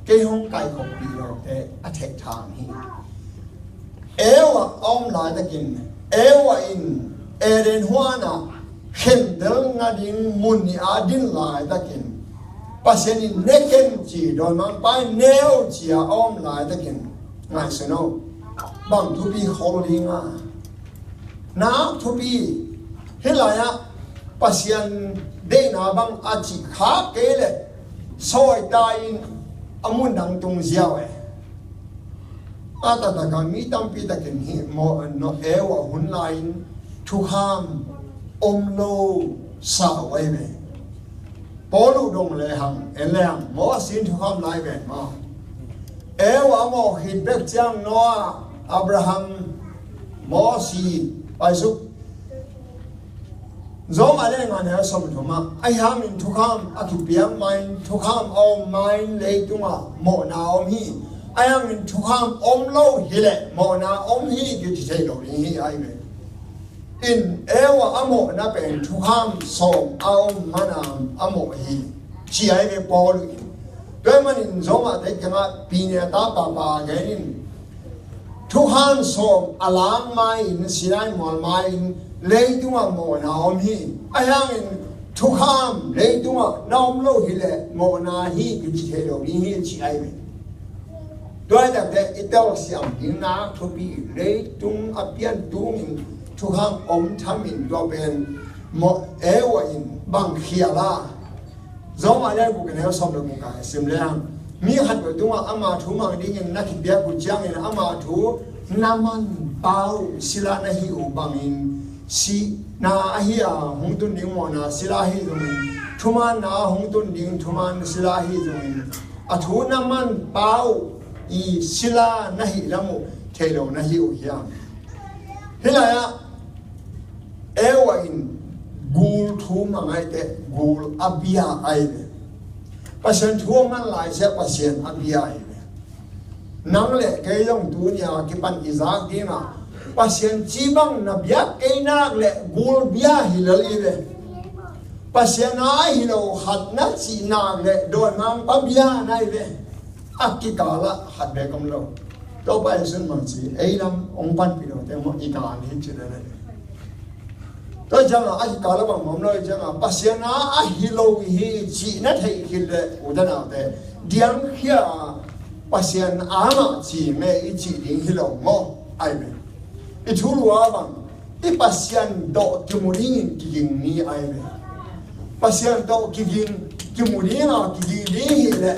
kei hong kaikhopih lote a thehthang hi. Eva a om laitakin, Eva in Eden huanah khentel nading mun nih a din laitakin, Pasian in ne ken ci, dawimangpa in ne o ci a om laitakin, ngaihsun o, bang thupi khol dinga. Nak thupi, hih lai-ah Pasian deihna bang a cih khak kei leh sawita in a mun dang tung ziau e. A taktak a mi tampi takin hih maw, Eva hun lai-in thukham om lo sa uh ahi ve. Paul uh dong lehang, en lehang, Mosi in thukham lai ven maw? Eva a mawh khit bek ciang Noah, Abraham, Mosi, paisuk. Rom a lian nga, neu sawm thum ah, ahi hangin thukham a kipiak ma-in, thukham a om ma-in leitungah mawhna a om hi. Ahi hangin thukham om lo hileh mawhna om hi, kici thei lo ding hi ahi ve. In Eva a mawhna pen thukham sawm a om mana a mawh hi, ci ahi ve Paul in. Tua ahih manin Rom ah te kiangah pi ne ta papa gen in, thukham sawm a lang ma-in, Sinai mual ma-in leitungah mawhna om hi. Ahi hangin thukham leitungah na om lo hileh mawhna hi, kici thei lo ding hi, ci ahi ve. Tua hi takte i telsiam ding nak thupi, leitung a pian tungin thukham om thamin tua pen maw, Eva in bang khial a? Rom a lian guk, neu sawm le guk ah sim leng, mi khat peuh tungah ama thu mang dingin na kipiak uh ciangin ama thu na man pau, sila na hih uh bangin sihna ahi a hong tun ding mawhna sila ahi zongin thumaanna hong tun ding thumaan sila hi zongin, a thu na manpha uh i sila na hih lam uh thei lo na hi uh hiam? Hih lai-ah Eva in gul thu mangaih teh gul a bia ahi ve. Pasian thu a man lai sia Pasian a bia ahi ve. Nang le kei zong tuni a kipan i zak dingah Pasian ci bang na biak kei nak le gul bia hi lel i ve. Pasian a ahi lo khat na cih nak le dawimangpa bia na hi ve. A kikalah khat bek om lo. Topa Jesuh in bang ci, ei lam hong panpih lo te maw, i kal hi ci le le. Tua ciangah a kikalah bang om lo ciangah Pasian a ahi lo hi cih na theih khit le u te nau te, diangkhia Pasian amah ci me i cih ding hi lo maw? Ai me. I thulu a bang i Pasian tawh kimu dingin kiging ni ahi ve. Pasian tawh kiging, kimu dinga kiging ding hi le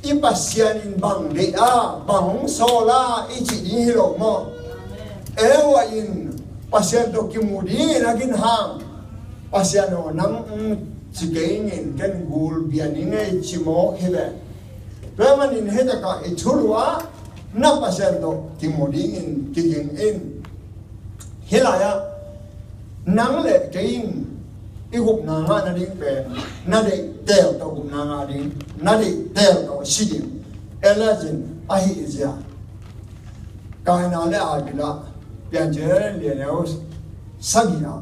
i Pasian in bang deih a, bang hong sawl a i cih ding hi lo maw? Eva in Pasian tawh kimu dingin a ginhang, Pasian aw nang ci kei ning, ken gul bia ning ei ci mawk hi ve. Tua manin hih takah i thulu a na Pasian tawh kimu dingin kiging in. Hih lai-ah nang le kei in i gupna ngah nading pen na deih teel tawh gupna ngah ding, na deih teel tawh si ding. Elijah in a hih zia, Kaina le Abel ah, Piancil lian neu sagih ah,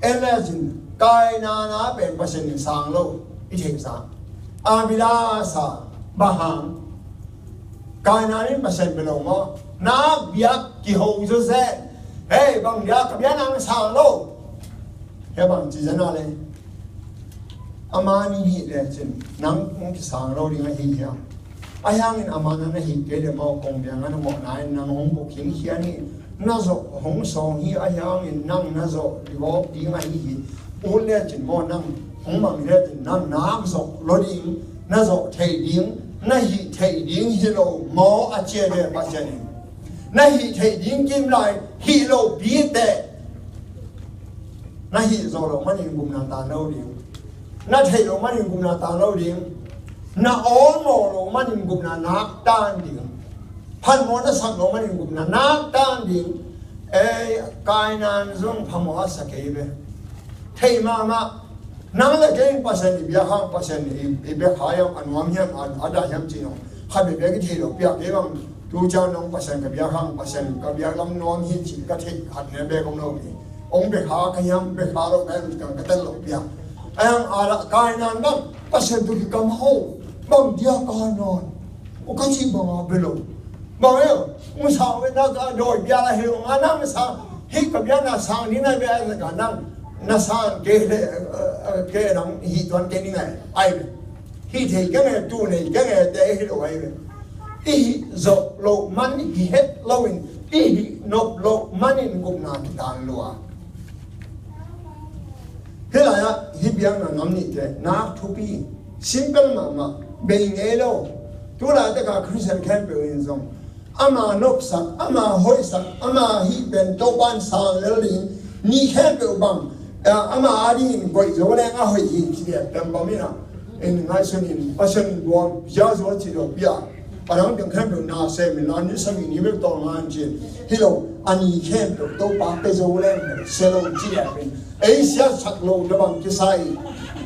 Elijah in Kaina na pen Pasian in sang lo i theih sang. Abel a sa, bang hang? Kaina in Pasian bia lo maw? Na biak kiho zawzen. Hei, bang dia ka bia nang sang lo. Hei, bang ci zena le. Amah nih hih le cin nang hong kisang lo ding ahi hiam? Ahi hangin amah na na hih kei le maw, kong biang a na mawhna in nang hong buk hing hian hi. Na zawh hong sawng hi, ahi hangin nang na zawh liwawk ding ahi hi. Ut le cin maw, nang hong mang le cin nang nak zawh lo ding, na zawh theih ding, na hih theih ding hi lo maw, a ci a ve Pasian in. Na hih theih ding kim lai hih lo pi teh na hih zawh lo manin gupna tan lo ding. Na theih lo manin gupna tan lo ding. Na awlmawh lo manin gupna nak tan ding. Phamawh na sak lo manin gupna nak tan ding. Ei, Kaina in zong phamawh a sa kei ve. Theih mahmah. Nang le kei in Pasian i biak hang, Pasian i, i biak hang a nuam hiam, a, a dah hiam ci nong. Khat bek bek i theih lo piak kei bang. Tu ciang nong Pasian ka biak hang, Pasian ka biak lam nuam hi ci ka theih khat ne bek om lo pi. Ong bek ha ka hiam, bek ha lo ka hiam, ka tel lo piak. Ai hang a dah Kaina in bang, Pasian tu ki kam ho, bang dia ka nawn. U ka ci bang a belo. Bang e, ong sang ve na ka dawi bia la hi lo nga nang sang, hi ka bia na sang ni na bia na ka nang, na sang ke le, eh, eh, ke nang hi tuan ke ni ngai. Ai ve. Hi thei ke ngai, tu nei ke ngai, te hi lo ai ve. I hih zawh loh man, hih het loin, i hih nop loh manin gupna kitan lua. Hih lai-ah hih biakna ngam nihte nak thupi, simple mahmah, bei ngei lo. Tu laitak a Khristian khempeuh in zong ama nopsak, ama hoihsak, ama hih pen Topa in sang lel ding, ni khempeuh bang, ah, ama adingin koih zo leng a hoih hi ci lian pembam in ah, in ngaihsun in Pasian guam zia zo ci lo pia. A dang teng khempeuh na sem in, a ni sagih ni bek tawh ngan ci. Hi lo, a ni khempeuh Topa pe zo leng se lo ci lian in. Ei siatsak lo na bang kisai.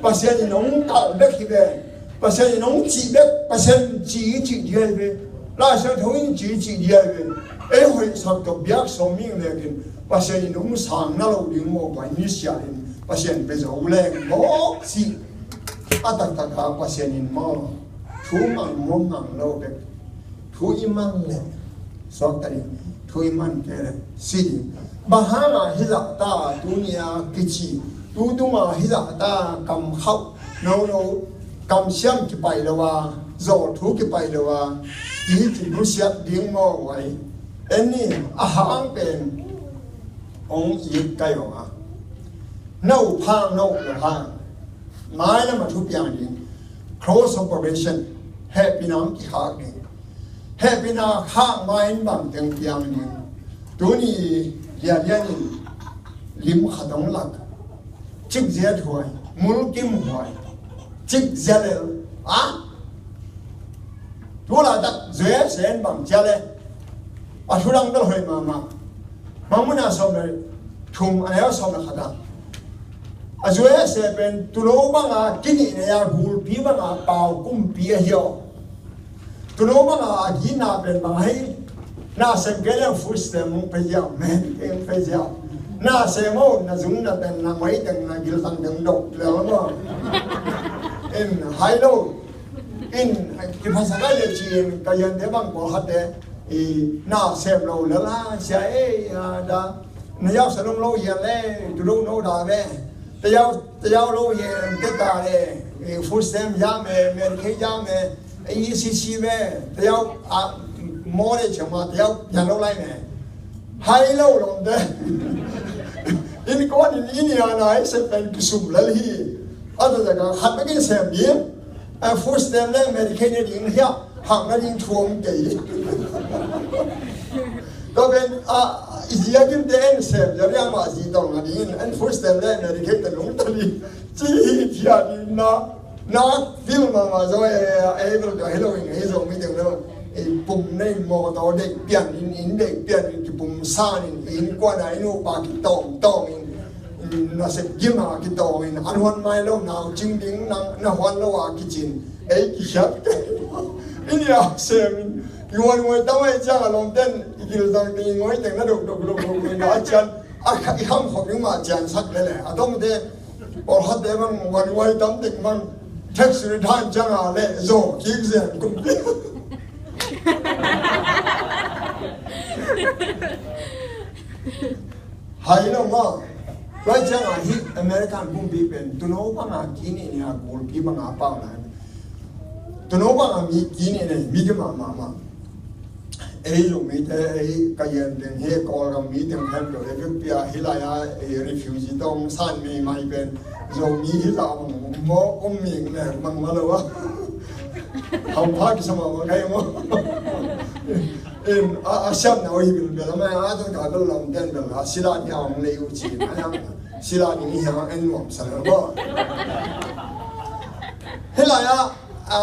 Pasian in hong kal bek hi ve. Pasian in hong cih bek, Pasian ci, ci dia hi ve. Lai Siangtho in ci, ci dia hi ve. Ei hoihsak tawh biak sawm ming lekin Pasian in hong sang na lo ding maw, pai ni sial in Pasian pe zo leng maw ci. A taktak a Pasian in maw, thu mang maw mang lo bek. Thu i mang le suakta ding, thu i mang kei le si ding. Bang hanga hizahta tuni a kici, tu tunga hizahta kam khauh nono, kam siam kipai lo a, zawh thu kipai lo a, i hi ci nusiat ding maw uai. En ni, a hang pen ong it kai ong a. No phang no lo hang. Mai lam a thu piang ding. Cross operation. Hehpihna hong kikhak ding. Hehpihna khak ma in bang teng piang ding. Tuni lianlian in lim khat hong lak. Cikzia thuai. Mulkimhuai, Cikzialel, a, tu laitak U S A in bang ci a le, a thu dang bel hoih mahmah. Mangmuhna sawm le thum, a neu sawm le khat ah, a U S A pen tuuno banga kinihna a, gulpi banga pau kumpi ahi aw. Tuuno banga a gina pen bang hi? Na sem kei leng food stamp hong pia ziau, men kei hong pia ziau. Na sem aw, na zung na ten, na mai ten, na giltang ten dok lel maw. In hai lo. In kiphasak a le ci-in ka yante bang pawlkhatte, i, na sem lo lel a sia e, a da, na yau sa long lo yan le, tu lo no da ve. Te yau, te yau lo yan te ta le, i, food stamp ya me, Medicaid ya me, i, E C C me, te yau, a, mo le chama, te yau yan lo lai me. Hai lo lom te. In kuan in, in ya na, i se pen kisum lel hi. A ta ta ka khat bekin sem ding. A, food stamp le Medicaid ne ding hia, hak na ding thuam kei. Tua pen, a, i zi a kim te en sem, ya ria ma zi tong na ding, en food stamp le Medicaid te lung ta ding. Ci hi thia ding na, na feel mahmah zaw e, e, bel ka hi lo in, hi zo mi teng lo. E, pum nei mo to dek pian in, in dek pian in, kipum san in, in kuan a in upa kitawng tawng in. Nasep gima kitawng in, an huan mai lo, nau cing ding, nang, na huan lo a kicin. Ei, kikhiat. In ya sem in, i huan ngoi tawh ei ciang a lawm ten, i gil zang ding ngoi teng na dok, dok, dok, dok, dok, na cian, a kha, i kham khop ding mah cian sak lele. A tawm te, pawlkhat te bang, huan ngoi tam tek bang, tax return ciang a le, zo, kik zen, kum. Hai lo maw. Tua ciangin hih American pumpi pen tuuno banga kinihna a, gulpi banga pau lai. Tuuno banga mi kinihna mi kima mahmah. Ei Zomite, ei ka yan teng hi, Kawlgam mi teng khempeuh, ei Kawlpi a hih lai a, ei refugee tawh san meimai pen Zomi hi zah bang maw, om ming ne bang mah lo a. Hampha kisam a kai maw. In, a, a siamna uh hi bilbel a, mai a, a, ka bel lam den bel a, sila ni a hong lei uh ci, a, sila ni ni hang en nuam sa lo maw. Hih lai a, a,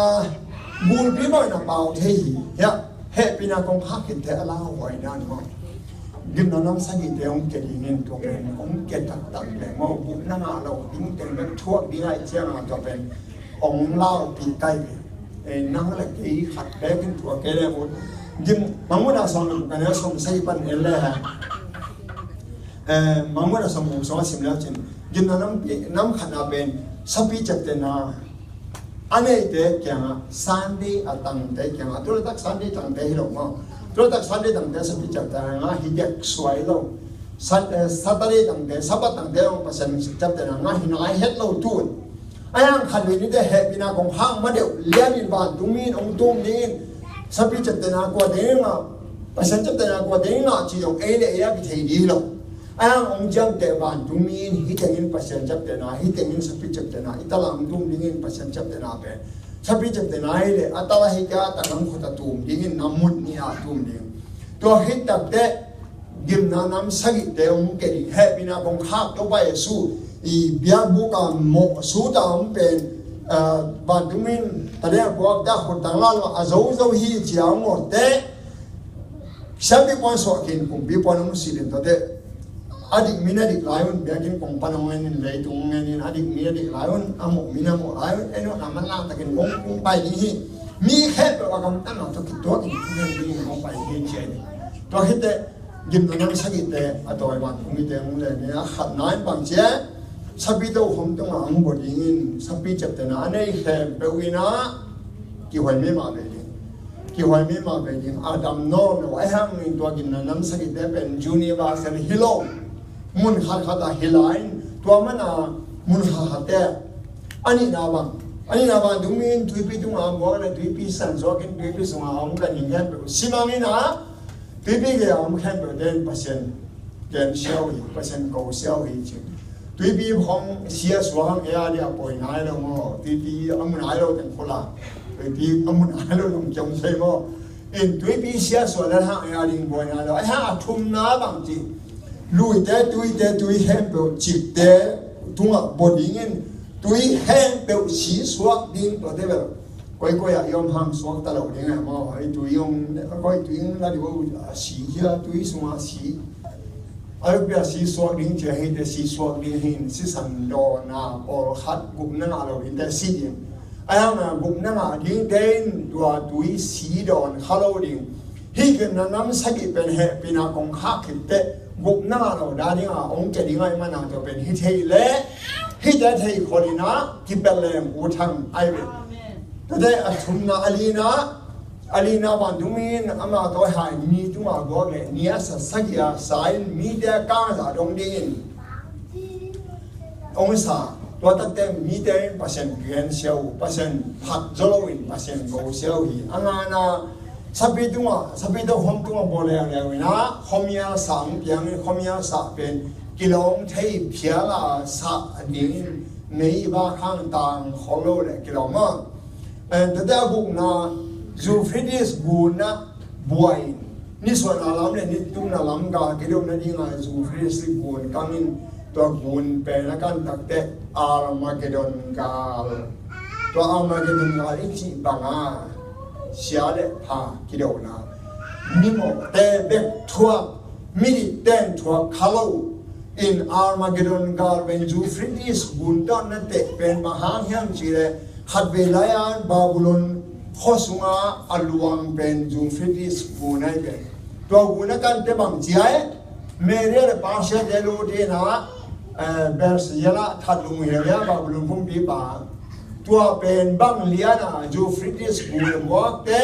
gulpi mawhna pau thei hi, hia, hehpihna kong khak khit te a lauhuaina ni maw. Gimna nam sagihte hong ke dingin tua pen, hong ke taktak le maw, gupna ngah lo ding teng bek thuak ding ahih ciangin tua pen, hong laupih kai ve. Eh, nang le kei khat bekin tua kei le ut. Gim, Mangmuhna sawm le guk a neu sawm sagih pan en le ha. Eh, Mangmuhna sawm le guk sawm a sim le cin. Gimna nam pi, nam khatna pen, sapi ciaptehna a neite kiangah, Sunday a tangte kiangah. Tu laitak Sunday tangte hi lo maw. Tu laitak Sunday tangte sapi ciaptehna ngah hi dek suai lo. Sat-, eh, Saturday tangte, Sabbath tangte hong Pasian ciaptehna ngah hi nai het lo tun. Ahi hang khatvei nite hehpihna kong khak ma deuh lianin vantungmi in hong tum dingin, sapi ciaptehna kua ding ngah, Pasian ciaptehna kua ding ngah cih zong ei le ei a kithei ding hi lo. Ahi hang hong ciamteh vantungmi in hih tengin Pasian ciaptehna, hih tengin sapi ciaptehna, i tala hong tum dingin Pasian ciaptehna pen, sapi ciaptehna hi le a tala hi kei a, a tala hong khut a tum dingin na mut ni a tum ding. Tua khit takteh gimna nam sagihte hong ke ding, hehpihna kong khak Topa Jesu i biakbuk a mawh sut a hong pen, ah, vantungmi in tadek a puak ta khut tang la lo a zo zo hi ci a hong ngawh teh. Siampi puan suah khin, kumpi puan hong silh in tua teh. A dik mi na dik lai un, biakinn kong pan hong en in, leitung hong en in, a dik mi na dik lai un, a mawh mi na mawh lai un, en un a manlang takin kong, kong pai ding hi. Mi khempeuh a gamtatna tawh kituak in, kong en ding in kong pai ding hi ci a hi. Tua khit teh, gimna nam sagihte a tawi vantungmite hong len in, a khatna in bang ci a, sapi tokhom tungah hong bua dingin, sapi ciaptehna a nei khempeuh in a, kihuai mi mah ve ding. Kihuai mi mah ve ding. A dam nawn lo, ahi hangin tua gimna nam sagihte pen universal hi lo. Mun khat khat ah hi lai in, tua mana mun khat khat te. A nihna bang, a nihna bang, tuipi tungah muak le tuipi san suak in, tuipi sungah a om ganhing khempeuh simang in a, tuipi gei a om khempeuh ten Pasian gen siau hi, Pasian ko siau hi ci. Tuipi hong sia suang e a dia poi nai lo maw, tuipi a mu nai lo teng khula, tuipi a mu nai lo lung kiam sei maw. In tuipi sia suang le hang e a ding poi nai lo, a hang a thumna bang ci. Luite, tuite, tui khempeuh cikte tungah bua dingin, Tui khempeuh si suak ding, tuate bel koikoi ah i om hang suak ta lo ding a, maw? Hoi tui hong, hoi tui hong la ding uh, a si hia, tui sungah si. A lupia si suak ding cia hi te, si suak ding hi in, sisan dawn a pawlkhat gupna ngah lo ding te si ding. A hang a gupna ngah ding te in tua tui si dawn kha lo ding. Hih kei na nam sagih pen hehpihna kong khak khit teh gupna ngah lo da ding a hong kia ding ahih mana tua pen hi thei leh hih te thei khol in a kipelh leng u thang ai ve. Tuate a thumna a lina, a lina vantungmi in ama tawh hai mi tungah guak leh ni a sa sagih a sa in mite a kang a zah dong ding in hong sa, tua takte mite in Pasian gen siau, Pasian phat zaw lo in Pasian go siau hi. A ngana sapi tungah, sapi tawh khom tungah bawl leuleu in a, khuamial sa hong piang in khuamial sa pen kilawng thei phial a sa ding in mei va khang tang khol lo le kilawng a. Tuate a gukna Euphrates gun ah buai in nisuahna lam le nitumna lam gal kidona ding a Euphrates gun kang in tua gun pen a kan takte Armageddon gal. Tua Armageddon gal i cih bang a sia le pha kidona, mimawhte bek thuak, midikte in thuak kha lo in Armageddon gal pen Euphrates gun tawh na teh pen bang hang hiam cih leh khatvei lai-a Babylon khua sungah a luang pen Euphrates gun ahi pen. Tua gun a kante bang ci a, Media le Persia te lut in a, Persia lah that lung hi a, Babylon kumpipa. Tua pen bang lian a Euphrates gun a muakte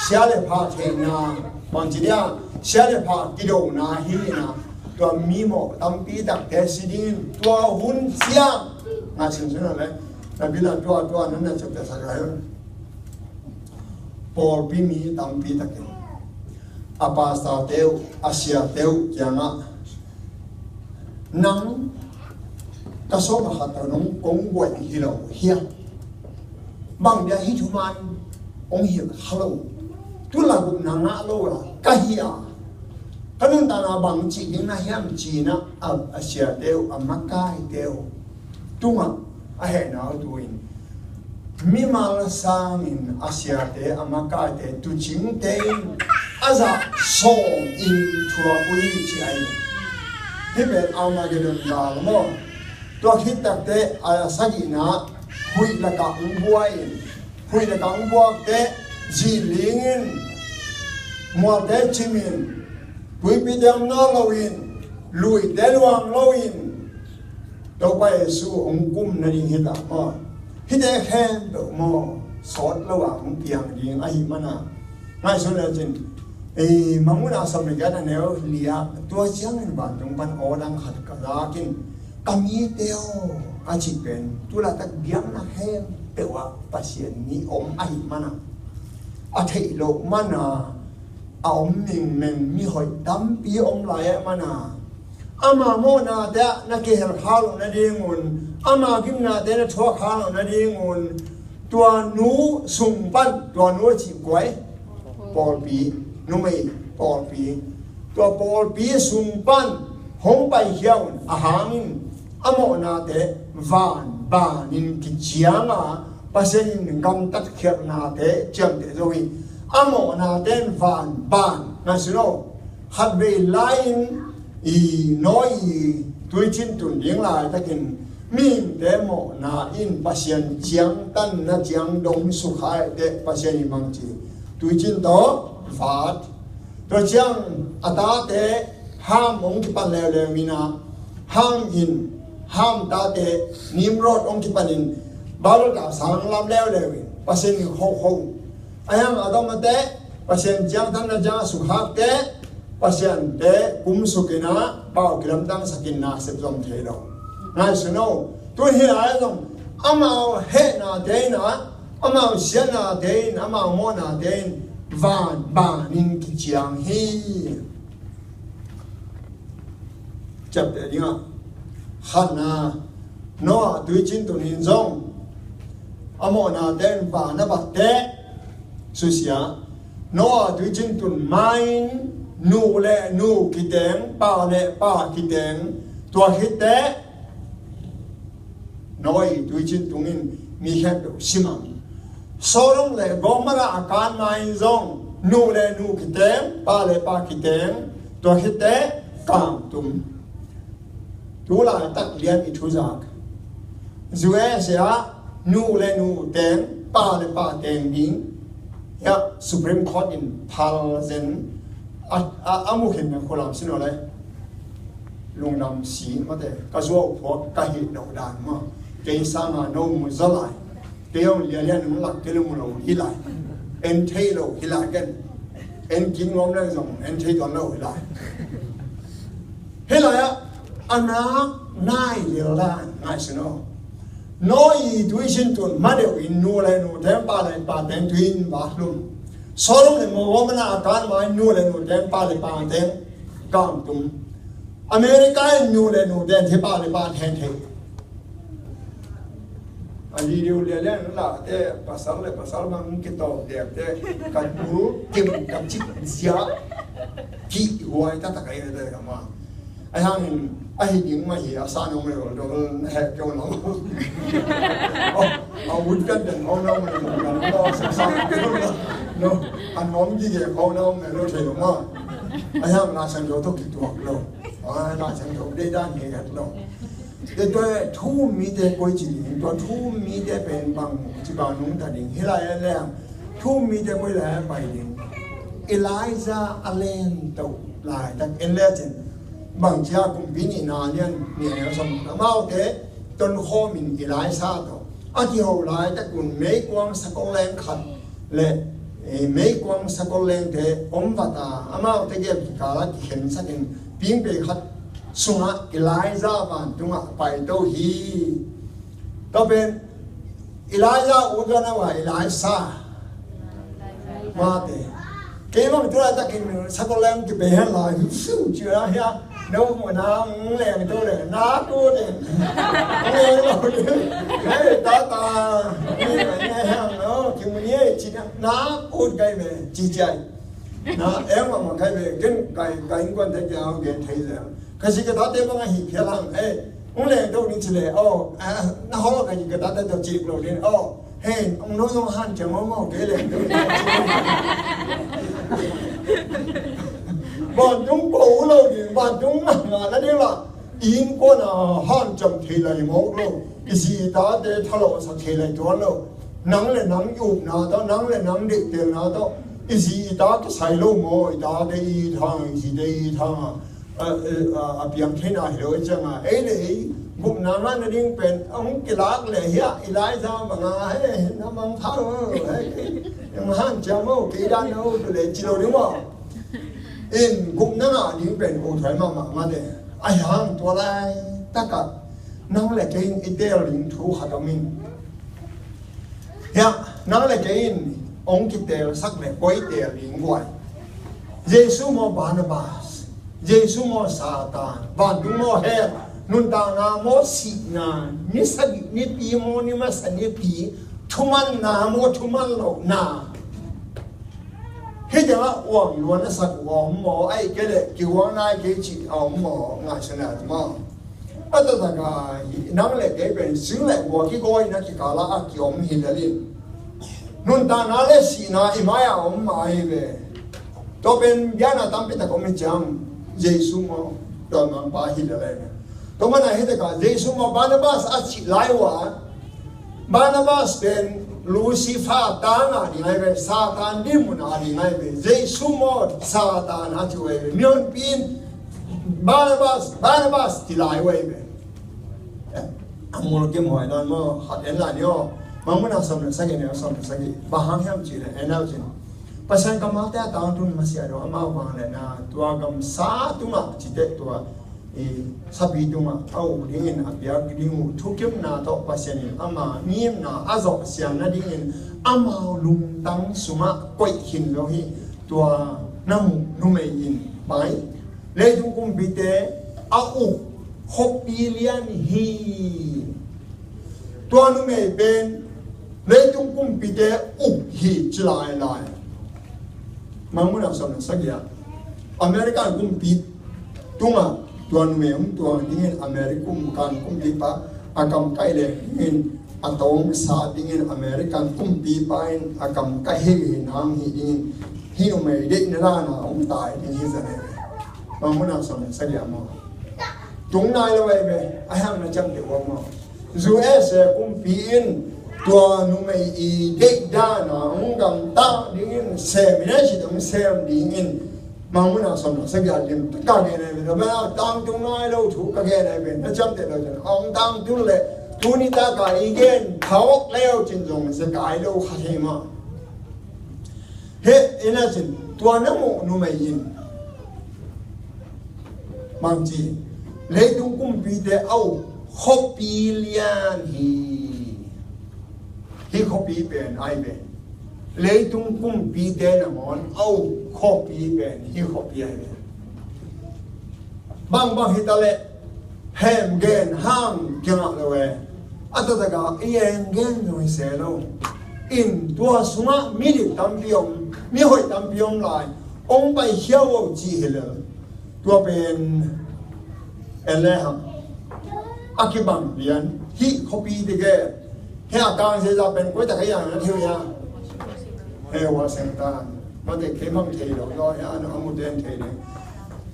sia le pha theihna, bang ci dia, sia le pha kidona hi in a, tua mimawh tampi takte si ding in tua hun ciang ngaihsun sun a le, na bila tua tua nan na ciaptehsak a hi. Pawlpi mi tampi takin a pastorte uh, a siate uh kiangah, nang ka sawm a khat a nong kong guai hi lo hia? Bang dia hih thuman hong hilh kha lo, tu la gupna ngah lo la ka hi a, ka nuntakna bang cih ding na hiam ci in a, a siate uh, a makaite uh tungah a hehna uh tu in mimal sangin a siate, a makaite, tuucingte in a zah sawm in thuak uh hi ci a hi. Hih pen Armageddon gal maw? Tua khit takte a sagihna huih lakah hong buai in, huih lakah hong buak teh zihling in, mualte cim in, tuipite om nawn lo in, luite luang lo in, Topa Jesu hong kum nading hi ta maw? Hihte khempeuh maw, sawt lo a hong piang ding ahih mana ngaihsun lecin, ei, Mangmuhna sawm le giat a neu li ah, tua ciangin vantung pan aw dang khat ka zak in, ka mite aw, a cih pen tu laitak biakna khempeuh ah Pasian mi om ahih mana a theih loh mana a om mengmeng mihoih tampi om lai ahih mana ama mawhnate ah na kihel kha loh nadingun, ama gimnate na thuak kha loh nadingun, tua nu sung pan, tua nu a cih kua hi? Pawlpi, numei pawlpi. Tua pawlpi sung pan hong paikhia un, a hangin a mawhnate van banin kiciang a, Pasian in gamtat khialhnate ciamteh zo hi. A mawhnate in van ban, ngaihsun aw. Khatvei lai-in i nawi i tuicin tun ding laitakin mihingte mawhna in Pasian ciangtanna ciang dong sukha teh Pasian in bang ci, tuicin tawh vat. Tua ciang a tate Ham hong kipan leuleu in a, Ham in, Ham tate Nimrod hong kipan in Babel gah sang lam leuleu in Pasian in khohkhoh. A hiang a dom a teh Pasian ciangtanna ciang a sukhak teh Pasian te kumsuk in a pau kilamdangsak in na sep zom thei lo. Ngaihsun aw, tu hi lai zong amau hehnate in a, amau siatnate in, amau mawhnate in van banin kiciang hi. Ciapteh dingah, khatna, Noah tuicin tun in zong a mawhnate in van a bat teh, susia, Noah tuicin tun ma-in nu le nu kiteng, pa le pa kiteng, tua khit teh Noah tuicin tungin mi khempeuh si mang. Sodom le Gomorrah a kan ma-in zong nu le nu kiteng, pa le pa kiteng, tua khit teh kangtum. Tu laitak lian i thuzak U S A ah nu le nu teng, pa le pa teng ding, hiah Supreme Court in phal zen a, a, a mu khin na khulam sin aw le. Lungdam si mate, ka zuau phuak ka hih loh dan maw. Kei sanga no mu zaw lai. Kei hong lianlian nung lak kei lo mu lo hi lai. En thei lo hi lai ken. En kin ngom le zong en thei tuan lo hi lai. Hi lai ah a nak nai lil dan ngaihsun aw. Noah tuicin tun ma deuh in nu le nu teng, pa le pa teng tui in va hlum. Sodom le Gomorrah a kan ma-in nu le nu teng, pa le pa teng kangtum. America in nu le nu teng thei, pa le pa teng thei. A video lianlian la te pasal le pasal bang kitawp dek te ka tu kim ka cik zia ki huai ta ta kai te ka ma. Ai hang in a hi ding ma hi a sa no me lo do na he kyo no. A ut kan den ho no me lo kan lo sa sa no. A nom gi ge ho no me lo thei lo ma. Ai hang na san do to ki tuak lo. A na san do de dan he lo. Te tua thu mi te koi ci ding, tua thu mi te pen bang ci bang nung ta ding. Hi lai a leng thu mi te koi lai a pai ding. Elijah a len to laitak en le cin. Bang cia kumpi nih na lian nih a som amaute ton khawm in Elijah to a kiho laitak un meikuang sakol leng khat le eh, meikuang sakol lengte om vata amaute gem kikala kikhen sakin pingpe khat sungah Elijah vantungah pai to hi. Tua pen Elijah u tuan a wa Elisha mate. Kei bang tu lai takin sakol leng kipe hen lai hi fiu cia hia. No mu na leng to le na tu le. Leng lo ni. Hei tata. Ni ma ni hang no. Ki mu ni ci na. Na ut kai me ci ci ai. Na em ma ma kai me ken kai kai kuan te kia gen thei le. Ka si ka ta te bang a hi phia lang. Eh. Hong leng deuh ding ci le, aw, na hawh ka yin ka data deuh ci lo ding, aw, hei, hong no zong hanciam aw maw, kei leng deuh ding. Vantung ko uh lo ding, vantung ngah ngah na ding lah, innkuan a hanciam thei lai mawk lo, i zi i tate thalawhsak thei lai tuan lo, nang le nang i upna tawh, nang le nang deihtelna tawh, i zi i ta kisai lo maw, i tate i thang, i zite i thang a, a, a, a piang theihna hi lo i cianga, ei le ei gupna ngah nading pen a hong kilak le hiah Elijah banga, hei, na mangpha lo, hei, na hanciam lo, kei dan lo, tu le ci lo ding maw. In gupna ngah ding pen ko thai mahmah mate. Ahi hang tua laitakah nang le kei in i teel ding thu khat om in. Hiah nang le kei in hong kiteelsak le koi teel ding guai. Jesu maw Barnabas, Jesu maw Satan, vantung maw hell, nuntakna maw sihna, ni sagih nipi maw ni masa nipi, thumanna maw thuman lohna. Hih tengah uang luan a sak uang maw, ahi kei leh kihuang nai kei cih a om maw, ngaihsun a maw. A taktak a hi nang le kei pen sing le bua kikawi na kikala a kiom hi lel in. Nuntakna le sihna i mai a om mah hi ve. Tua pen biakna tampi tak om hi ciang Jesu maw, tua mangpa hi lel in. Tua mana hi takah Jesu maw Barnabas a cih lai uh a Barnabas pen Lucifer tang a ding ahi ve, Satan dinmun a ding ahi ve. Jesu maw Satan a ci uh ahi ve. Mihonpi in Barnabas, Barnabas ci lai uh ahi ve. Eh, a mul kim hoi nan maw, hat en la ni aw. Mangmuna som le sagih ni aw, som le sagih. Bang hang hiam ci le, en au cin. Pasian kammalte a tangtun masiah dong amau vang le na, tua gamsa tungah ci teh tua i sapi tungah a uk dingin a piak ding uh thukimna tawh Pasian in ama ngimna a zawh siam nadingin amau lungtang sungah koih khin zo hi. Tua na muh numei in pai leitung kumpite a uk khuapi lian hi. Tua numei pen leitung kumpite uk hi ci lailai. Mangmuna som le sagih ah American kumpi tungah tua numei hong tuang dingin American kumpipa a kam kaih leh dingin a tawngsa dingin American kumpipa in a kam kaih hi hi nang hi dingin hih numei deihna dan a hong tai ding hi zan e. Bang mun a sawm le sagih a maw? Tung nai lo ahi ve, a hang na ciamteh uh a maw? U S A kumpi in tua numei i deih dan a hong gamta dingin sem i nei si dong sem dingin Bang mun a sawm le sagih a lim ka gen ahi ve, na bang a tangtung nai lo thu ka gen ahi ve, na ciamteh lo ciang a hong tangtung le tuni tak a i gen thawk leu cin zong zekai lo kha thei mah. He, ina cin tua na muh numei in bang ci, leitung kumpite a uk khuapi lian hi. Hih khuapi pen ahi ve, leitung kumpite nangawn a uk khuapi pen hih khuapi ahi ve. Bangbang hi ta leh hem gen hang kingah lo e. A taktak a i en gen zong hi se lo. In tua sungah midik tampi om, mihoih tampi om lai, hong paikhia uh cih hi lel. Tua pen en le hang a kibang lian hih khuapi te ke. Hih a kang zeza pen koi tak a iang na thei uh hia? He, Washington. Mate kei mang thei lo lo hia, na amu ten thei ding.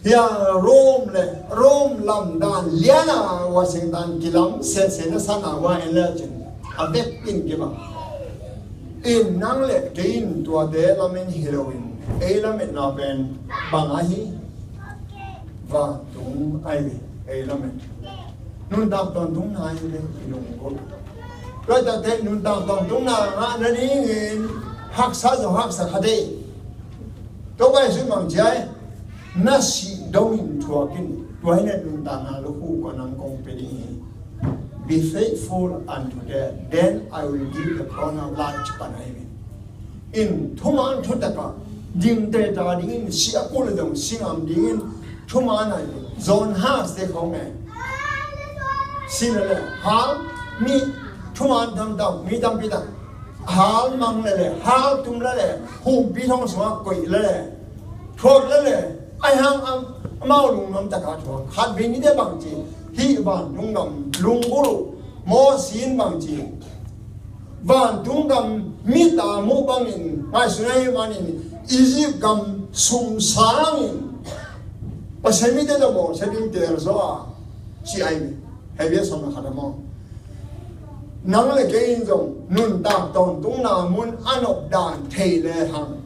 Hia, Rome le, Rome lam dan lian a Washington kilam sese na san a wa en le cin a bek in kibang. In nang le kei in tuate lamen hi lo in ei lametna pen bang ahi? Vantung ahi ve, ei lamet. Nuntak tawntungna ahi ve, i lungkul. Tua takte nuntak tawntungna ngah nadingin haksa zong haksa kha dei. Topa Jesuh in bang ci ai? Na sih dongin thuak in, tua hi leh nuntakna lukhu kong nang kong pia ding hi. Be faithful unto death, then I will give the crown of life, ci pan ahi ve. In thuman thutak a ding teta dingin, sih a kul a dong si ngam dingin thuman ahi ve. John Huss te khong e. Si le le hal mi thuman tamtam, mi tampi tak hal mang le le, hal tum le le, humpi thong sungah koih le le, thuak le le, ahi hang amau lungnuam taka thuak. Khat vei nite bang ci, hih vantung gam lunggulh uh. Moses in bang ci, vantung gam mit a muh bangin ngaihsun ahih manin Egypt gam sum sangin Pasian mite tawh bawlsia ding teel zaw a, ci ahi ve. Hebru sawm le khat a maw? Nang le kei in zong nuntak tawntungna mun a nop dan thei le hang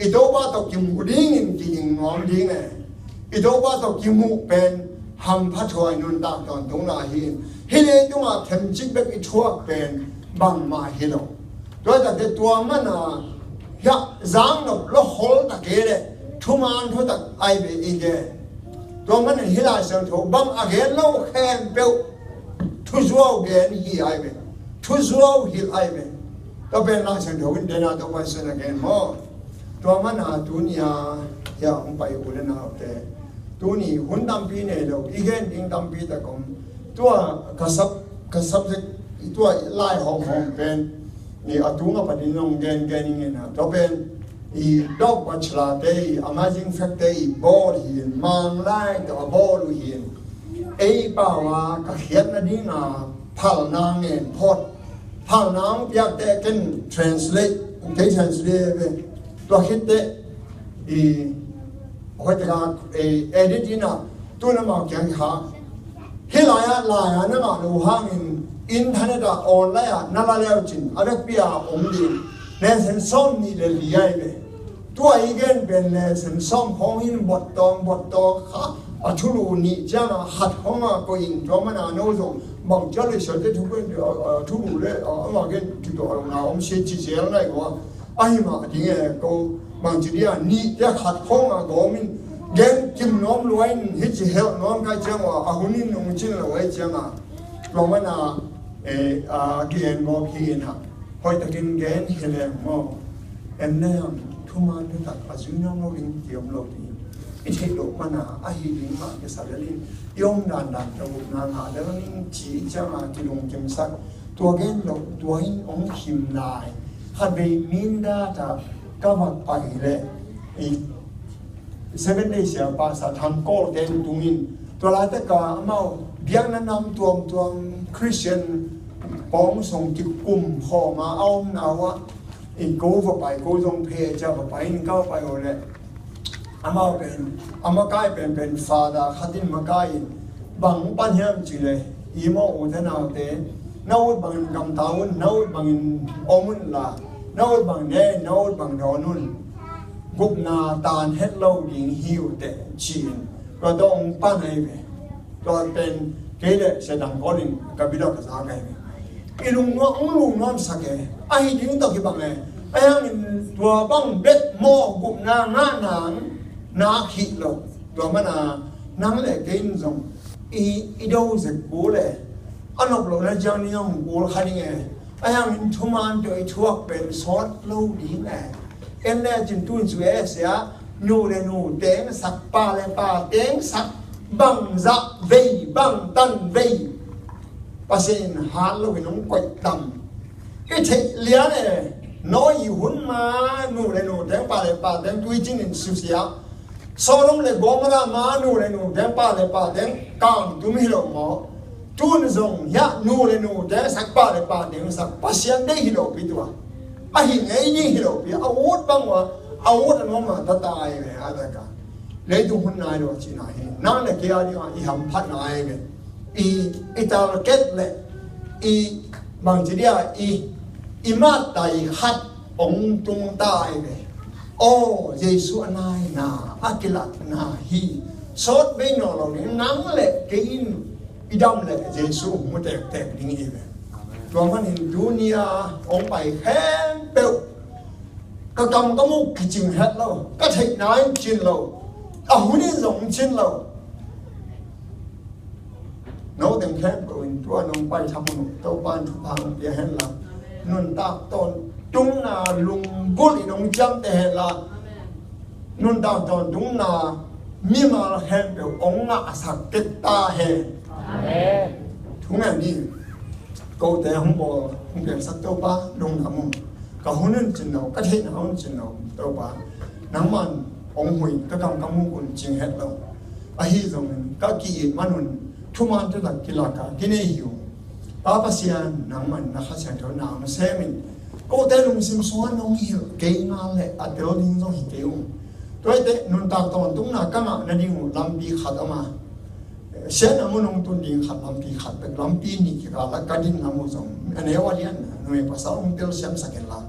i Topa tawh kimu dingin kiging nuam ding e. I Topa tawh kimuh pen hamphathuai nuntak tawntungna hi in, hih leitungah themcik bek i thuak pen bangmah hi lo. Tua takte tua mana hiah zangnop lo hol tak e le thuman thutak ahi ve i gen. Tua mana hih Lai Siangtho bang a gen lo khempeuh thuzuau gen hi ahi ve. Thuzuau hilh ahi ve. Tua pen Lai Siangtho in dena tua pai sun a gen maw? Tua mana tuni a hiah hong pai u le naute, tuni hun tampi nei lo, i gen ding tampi tak om. Tua ka sub, ka subject, tua lai hawmhawm pen i a tunga panin hong gen gen ing e na. Tua pen i Doc Bachelor te i Amazing Fact te i bawl hi in, Manglai tawh a bawl uh hi in. Ei pau a ka khiat nadinga phalna ngen phot. Phalna hong piakte ken translate, kei translate ve. Tua khitte i hoih taka edit ina tuna mau kiang kha. Hih lai-ah lai-ah na ngah lo hangin internet ah online ah na la leu cin a vekpi a om ding. Nesen sawm nih le li ai ve. Tua i gen pen nesen sawm khawng in bot tawng bot tawng kha a thulu nih ciang a khat khawng a koih in tua mana no zong bang cia le siate thu pen a thulu le a ma gen kituah lo na om sia ci zel nai ua. Ahi mah ding e ko bangci dia nihte khat khawng a gawm in gen kim nuam lua in hih ci helh nuam kai ciang ua a hun in nung cin lo ai ciang a tua mana a kigen gawp hi in a hoih takin gen hi leng maw? En leng thuman thutak a zui nuam lo ding ti om lo ding. I theih loh mana ahi ding mah kisa lel in i om dandan ka upna ngah lel ning ci ciang a kilungkimsak. Tua gen loh tua in hong him lai. Khat vei Mindat ah ka vak pai leh i Seven Day siapa sa thangkawl ten tungin Tua laitak a amau biakna nam tuamtuam Christian pawng sung kikum khawm a a omna uh ah, i ko va pai, ko zong phe cia va pai in ka va pai uh leh, amau pen, a makai penpen Father khat in makai in, bang pan hiam cih leh, i maw u te nau te, na ut bangin gamta un, na ut bangin om un la, na ut bang ne, na ut bang dawn un, gupna tan het lo ding hi uh teh ci-in, tua tawh hong pan ahi ve. Tua pen kei le Sia Dang Kawl in ka biak a ka zak ahi ve. I lungnuam, hong lungnuamsak e. Ahi ding tawh kibang e. Ahi hangin tua bang bek maw gupna ngah nang nak hi lo. Tua mana nang le kei in zong i, i do zek kul e. A nop lohna ciang ni hong kul kha ding e. Ahi hangin thuman tawh i thuak pen sawt lo ding e. En le cin tun cu e sia, nu le nu tengsak, pa le pa tengsak, bangzah vei, bangtan vei. Pasian in hat loin hong koih tam. I theih lian e, Noah i hun ma nu le nu teng, pa le pa teng tuicin in susia. Sodom le Gomorrah ma nu le nu teng, pa le pa teng kangtum hi lo maw? Tun zong hiah nu le nu tengsak, pa le pa tengsak, Pasian deih hi lo pi tua. A hi ngei ding hi lo pi, a ut bang ua, a ut a nuam a tata ahi ve, a taka. Leitung hun nai lo a cihna hi. Nang le kei a dingah i hamphatna ahi ve. I, i target le i bangci dia i, i mattai khat hong tung ta ahi ve. Aw, Jesu a naina, a kilakna hi. Sawt bei nawn lo ding, nang le kei in i dam le Jesu mu tektek ding hi ve. Tua manin tuni a hong pai khempeuh ka kam ka muk kicing het lo, ka theihna in cin lo, a hun in zong cin lo. No teng khempeuh in tua nong pai tham un, Topa in thupha hong pia hen la, nuntak tawntungna lunggulh in hong ciamteh hen la, nuntak tawntungna mimal khempeuh hong ngahsak kei ta hen. Amen. Thu ngen ni. Kote hong bawl, hong piangsak Topa, lungdam ung. Ka hun un cin lo, ka theihna un cin lo, Topa. Nangman hong huih, ka kam ka muk un cing het lo. Ahi zongin ka ki-it man un, thuman te tak kilak a kinei hi ung. Pa Pasian, nangman na Kha Siangtho na hong sem in, kote lungsim suan hong hilh kei ngal le a tel ding zong hi kei ung. Tua hi teh nuntak tawntungna ka ngah nading uh lampi khat om a, siatna mun hong tun ding khat lampi khat bek, lampi nih kikal a ka din lam uh zong a neu a lian, numei pasal hong telsiamsak in la,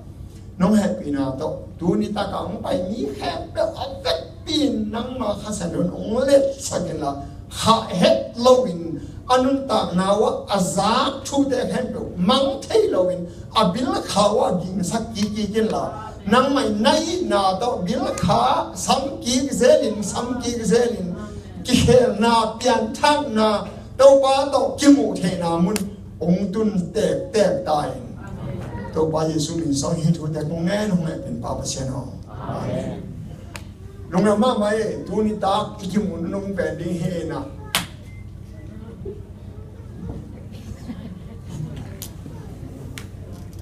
nong hehpihna tawh tuni tak a hong pai mi khempeuh a vekpi in nangma Kha Siangtho in hong letsak in la, khah het loin a nuntakna uh ah a zak thute khempeuh mang thei loin a bilkha uh ah gingsak kikkik in la, nangmah in na itna tawh bilkha samkik zelin, samkik zelin, kikhelna, pianthakna, Topa tawh kimuh theihna mun hong tun tektek ta in. Topa Jesu min suang hih thute kong ngen hong hehpih Pa Pasian aw. Amen. Lungdam mahmah e, tuni tak i kimuh nung pen ding hi na.